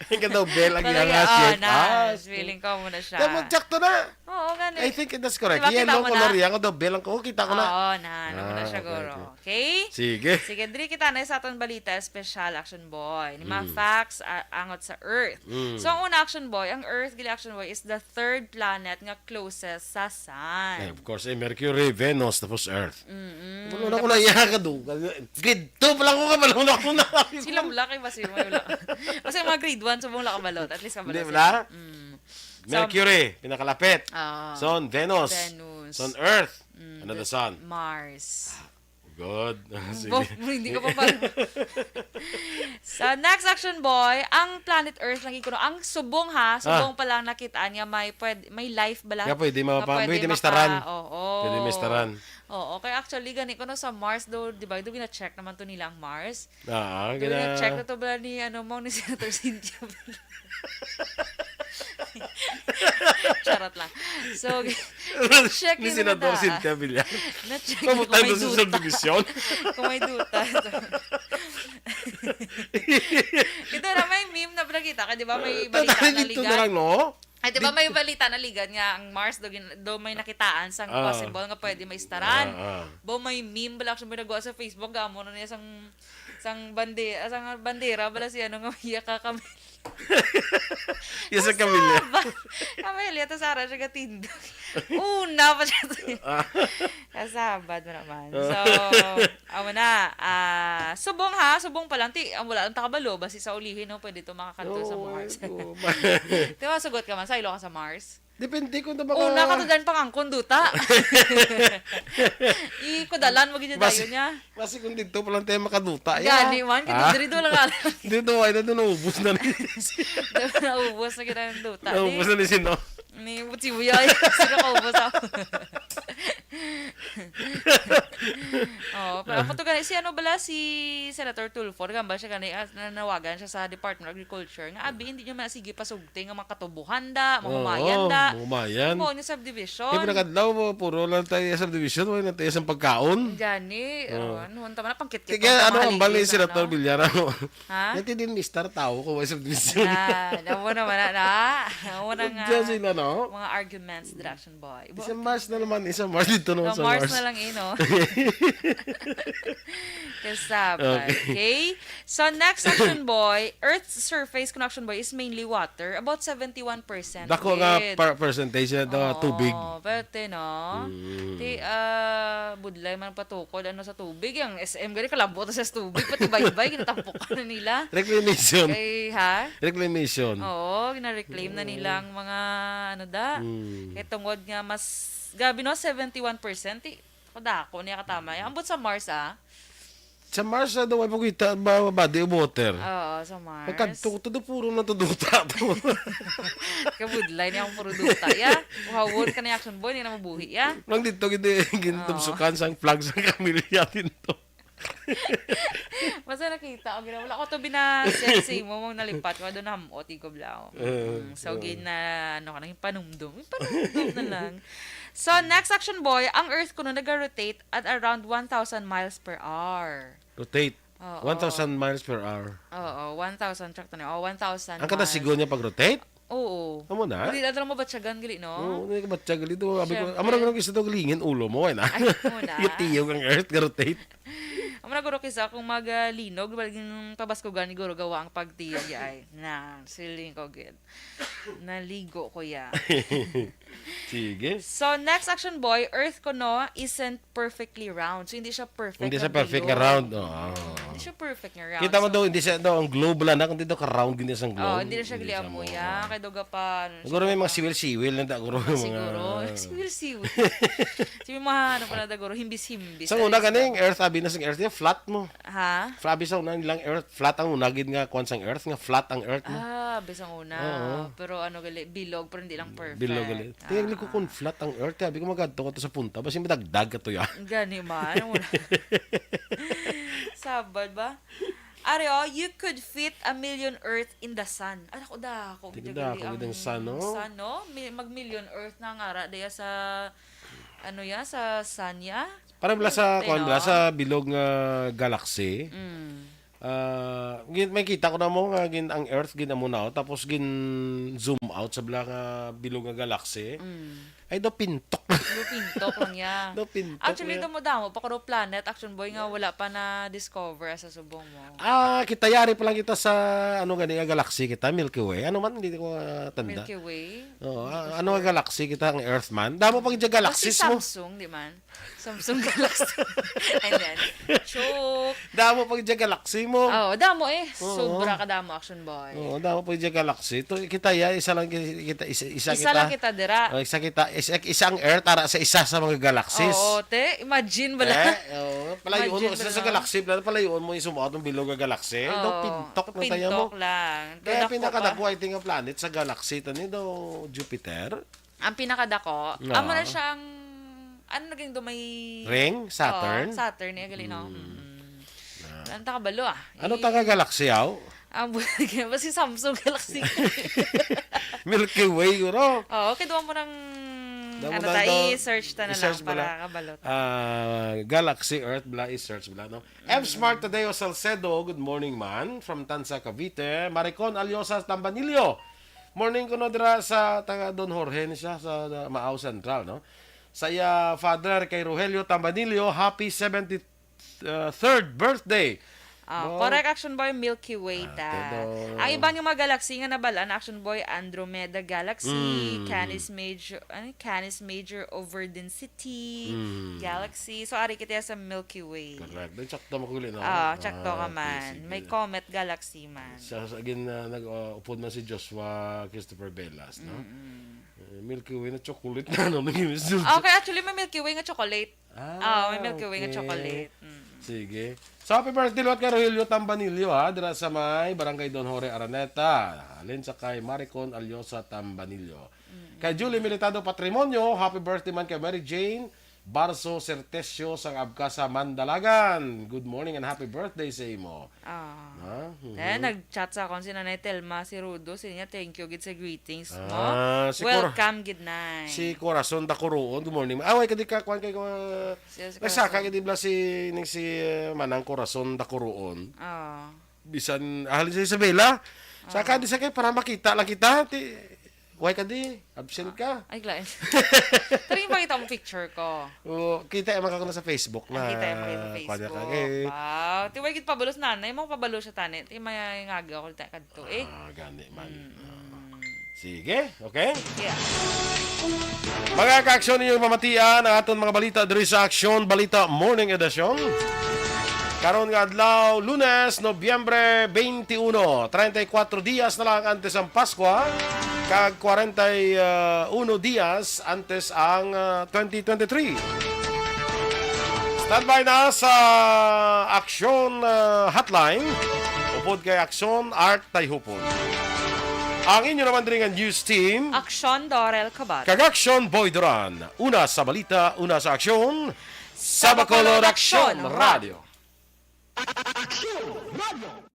Ang ganda, Bell, ang Color ginanga ye-, oh, shape. na, Ah, feeling ko mo na siya. Tama, sakto na. Oo, gani. I think that's correct. Diba, kita Yellow mo color na? yan. Ang daw, Bell, ang ko, kita ko na. Oo, na, ano mo na Ah, siya, okay, guro. okay. Okay? Sige. Sige, diri kita na sa aton balita special, Action Boy. Ni mga Mm. facts, ah, angot sa Earth. Mm. So, ang una, Action Boy, ang Earth, gili, Action Boy, is the third planet nga closest sa Sun. Eh, of course, eh, Mercury, Venus, tapos Earth. Mm-mm. Wala na ko Tapos na iya ka do. Grade two pa lang ko, kabalo na ko na. Sila wala kay basi mo wala. Basi mga grade one, subong wala kabalo. At least kabalo Hindi, sila. wala? Mm. So, Mercury, pinakalapit. Ah. Sun, Venus. Venus. Sun, Earth. Mm, Another the sun. Mars. Good. Sige. Bo-, hindi ko pa pa. Sa next, Action Boy, ang planet Earth, lagi ko, no, ang subong ha, Ah. subong pa lang nakitaan nga may pwed-, may life bala. Nga pwede Nga mapa-, pwede pwede maka-, maistaran. oo. Pwede maistaran. Oo, kaya actually, gani ko, no, sa Mars do, di ba, do gina-check naman to nila ang Mars. Ah, Do gina- gina-check na to bala ni, ano, mo, ni Senator Cynthia. Charot lang. So, check Ni yun Senador na. Cynthia Villar. Na-check Pabutang kung may doon sa duta. subdivision. Kung may duta. Ito na, may meme na nakita ka, di ba? May balita Tatay na dito ligan. na lang, no? Ay, di ba Di- may balita na ligan nga ang Mars do, gin- do may nakitaan sang Ah. possible nga pwede maistaran. Ah, ah. Bo, may meme bala, actually, may nagawa sa Facebook, gamo na niya sang, sang bande-, sang bandera bala si ano nga iya ka kami. Yes, ang kamilya. Kasabad. Kamilya, tas ara siya gatindog. Una pa siya. Ah. Kasabad mo naman. Ah. So, amo na. Ah, subong ha, subong pa lang. Ti, ah, wala lang takabalo. Basi sa ulihin, no? Pwede to makakanto sa Oo, Mars. oo. Di ba, sugot ka man, saylo ka sa Mars? Depende kung na baka Una ka to dan pangangkon duta. Ikudalan mo gid Basi- dayon niya. Basi kung dito pa lang tayo makaduta, ya. Gani man, kay Ha? diri do lang nga. Dito, ay na doon, naubos na ni. Naubos na kita ng duta. Naubos na ni sino? Ni Butsi Buyay. Sino ka ubos ako? Oh, pero Ah. ato gani, si ano bala, si Senator Tulfo, nagambal siya gani, ah, nanawagan siya sa Department of Agriculture, nga abi, hindi nyo man sige pasugti nga mga katubuhan da, mga Oo, humayan da. Humayan. Mo ni subdivision. Kaya pinakadlaw mo, puro lang tayo sa subdivision, wala na tayo sa pagkaon. Gani, Oo. oh, ano, unta man na, pangkit-kit Sige, lang ano ang bali, mahaligi na, Senator no? Villar, ano? Ha? Yati din, mister, tao ko, sa subdivision. Na, na mo naman na, na. Amo na nga, Diyan sila, no? mga arguments, Drax. Boy. Isang Mars na naman, isang Mars dito naman Sa sa Mars Mars. na lang, eh, no? Kasabay. Okay. Okay? So, next, Action Boy, Earth's surface, kun Action Boy, is mainly water. About seventy-one percent Dako nga gid. par-, percentage na ito, Oo, tubig. Pwerte, no? Mm. Ti, ah, budlay man patukod, ano, sa tubig. Ang S M, gani, kalabot na siya sa tubig. Pati baybay, ginatampukan na nila. Reclamation. Kay, ha? Reclamation. Oo, gina-reclaim na Oo. nilang mga, ano da. Mm. Kay tungod nga mas, grabe no, seventy-one percent. Ti, kadako niya katama. Ambot sa Mars, ah. Sa Mars, ah, daw, ay pagkita, ba, body of water. Oo, sa Mars. Pagkadto ko, todo puro na to duta to. Kabudlay niya ang puro duta, ya. Uhawon ka ni Action Boy, hindi na mabuhi, ya. Lang dito, gini, Oo. gintumsukan sang flag sang kamilya din to. Basta nakita ko, gina-, wala ko to binaset sa imo, mong nalipat ko, doon hamot, igo blaw. Eh, Mm, so, eh. gina-, ano ka, naging panumdum. Yung panumdum na lang. So, next Action Boy, ang Earth kuno nag-rotate at around one thousand miles per hour. Rotate. Oo. One thousand miles per hour. Oo, one thousand, check to na. Oh, one thousand Ang kada miles. sigon niya pag-rotate? Oo. Amo na? Hindi na lang mabatyagan, gali, no? Oo, hindi ka batyagan dito. Abi ko, Siyempre. amo na gano'n kisa to, galingin ulo mo, eh, na? Ay, amo na. Yung tiyog ang earth, ga-rotate. Amo na, guro, kisa kung mag, ah, linog, bali yung pabaskugan ni guro gawa ang pagtiyog, ay. Na, siling ko, gid. Naligo ko, ya. Sige. So, next Action Boy, Earth kuno isn't perfectly round. So, hindi siya perfect Hindi nga siya perfect nga bilog. round. Oo. Mm, hindi siya perfect nga round. Kita mo So, daw, hindi siya daw, ang globe lang na, kundi daw ka-round gini sang globe. Oh, hindi na siya Hindi gali siya amo, mo, ya. oo. Kay daw ga pa, ano Siguro siya may mga pa. siwil-siwil lang, ta, guro, Ah, mga siguro. Siwil-siwil. Sige, mga ano pa na, da, guro, himbis-himbis. Sa At una least, ganing, ah. Earth, abi na sing Earth, niya, flat mo. Ha? Flabi sa una nilang Earth, flat ang una gid nga kuwan sang Earth, nga flat ang Earth, no? Ah, bisang una. Oo. Pero ano gali, bilog, pero hindi lang perfect. Bilog gali. Ah. Tingnan ko kung flat ang Earth, sabi ko, magadto ka to sa punta, basi madagdag ka to, ya. Gani man, ano na? Sabad ba? Ari, oh, you could fit a million Earth in the sun. Ay, ako da, ako. Tingnan da, ako ang gid ang sun, no? Sun, no? Mi-, mag-million Earth na nga ra, daya sa, ano ya, sa sun ya? Para bala sa, Pwerte, kuwan, bala no? sa bilog nga galaxy. Mm. Ah, gin-, may kita ko na mo nga gin-, ang Earth gin-amo na, oh, tapos gin-zoom out sa bala nga bilog nga galaxy. Mm. Ay, daw pintok. Daw pintok lang, ya. Daw pintok, Actually, ya. daw mo, damo pa kuro planet, Action Boy, nga wala pa na-discover sa subong mo. Ah, kita yari pa lang kita sa, ano gani nga galaxy kita, Milky Way. Ano man, hindi ko, ah, tanda. Milky Way? Oo, Hindi ko ah, ano nga sure. galaxy kita, ang Earth man? Damo pa gid galaxies mo. Samsung, di man? Samsung Galaxy. And then, joke. Damo pa gid galaxy mo. Oo, damo eh. Oo. Sobra ka damo, Action Boy. Oo, damo pa gid galaxy. To, kita ya, isa lang ki-, kita, isa, isa Isa kita. lang kita dira. Oh, isa kita, isa, isa ang Earth, ara sa isa sa mga galaxies. Oo, te. Imagine bala. Eh, oo. Palayoon mo, Imagine sa, sa bala. galaxy, pala, palayoon mo yung sumuot ng bilog nga galaxy. Oo, Daw pintok na tayo mo. pintok lang. Kaya Daw dako pa. pinakadako, I think, ang planet sa galaxy, tani daw Jupiter. Ang pinakadako, Ah. amo na siya ang, ano naging do may Ring? Saturn? Oo, Saturn, eh, gali, no? Mm. Mm. Ah. Ang takabalo, ah. Ano Eh, ta nga galaxy, aw? Ang bu-, basta si Samsung Galaxy. Milky Way, guro. Oo, okay, duwa mo ng, Damo ano na ta, daw, i-search ta na i-search lang mo para lang. kabalo ta. Ah, Galaxy Earth, bala, i-search, bala, no? M Mm. Smart Tadeo Salcedo, good morning, man. From Tansa, Cavite. Maricon Aliosa Tambanilio. Morning ko, no, dira sa taga Don Jorge ni siya sa, sa Maao Central, no? Sa iya father kay Rogelio Tambanilio, happy seventy-third birthday. Ah, No? correct, Action Boy, Milky Way Ah, ta. te, do. Ang iba nga mga galaxy nga nabalaan, Action Boy, Andromeda Galaxy, Mm. Canis Major, ano, Canis Major over Density Mm. Galaxy. So, ari kita sa Milky Way. Correct. Then, sakto mo kuli, no? Ah, sakto Ah, ka okay, man. sige. May Comet Galaxy man. Sa, sa, again, ah, nag, ah, upod man si Joshua Christopher Velas, no? Mm-mm. Milky Way na chocolate na, ano, nag-inis dun. Ah, okay, actually, may Milky Way nga chocolate. Ah, Ah, may Milky Way nga okay. Chocolate. Mm. Sige. So, happy birthday liwat kay Rogelio Tambanillo, ha, dira sa may Barangay Don Jorge Araneta. Halin sa kay Maricon Alyosa Tambanillo. Kay Julie Militado Patrimonio, happy birthday man kay Mary Jane Barso Certesio sang Abca sa Mandalagan. Good morning and happy birthday sa imo. Ah. Ha? Mhm. Eh, nag-chat sa akon si Nanay Telma, si Rudo, siya niya, "Thank you gid sa greetings mo." Ah, si Cora- Welcome gid, Nay. Si Corazon Dakuruon, good morning. Away ka di ka, kwan kay, uh, Si- si nagsaka Corazon. gid bla si, ning si uh, Manang Corazon Dakuruon. Oh. Bisan, ah, halin si Isabela. Saka di sa kay para makita lang kita. Ti, why ka di? Absent ka. Ay, glain. Tara yung pakita mo picture ko. O, kita yung mga sa Facebook na. Kita yung mga sa kwan niya ka, Facebook. eh. Wow. Ti, wait, pabalo sa nanay mo, pabalo sa tani. Ti, may ngaga ako, ti, kadto, eh. Ah, gani man. Mm. Sige, okay? Yeah. Mga kaaksyon, ninyo pamatian ang aton mga balita diri sa Aksyon Balita Morning Edition. Karon nga adlaw, Lunes, Nobyembre twenty-one, treinta y cuatro dias na lang antes ang Paskwa, kag kwarenta y uno dias antes ang ah, twenty twenty-three. Standby na sa Aksyon ah, Hotline, upod kay Aksyon Art Tayhupon. Ang inyo naman diri nga news team, Aksyon Dorel Cabar. kag Aksyon Boy Duran. Una sa balita, una sa aksyon, sa Bacolod Aksyon Radio. Aksyon Radio.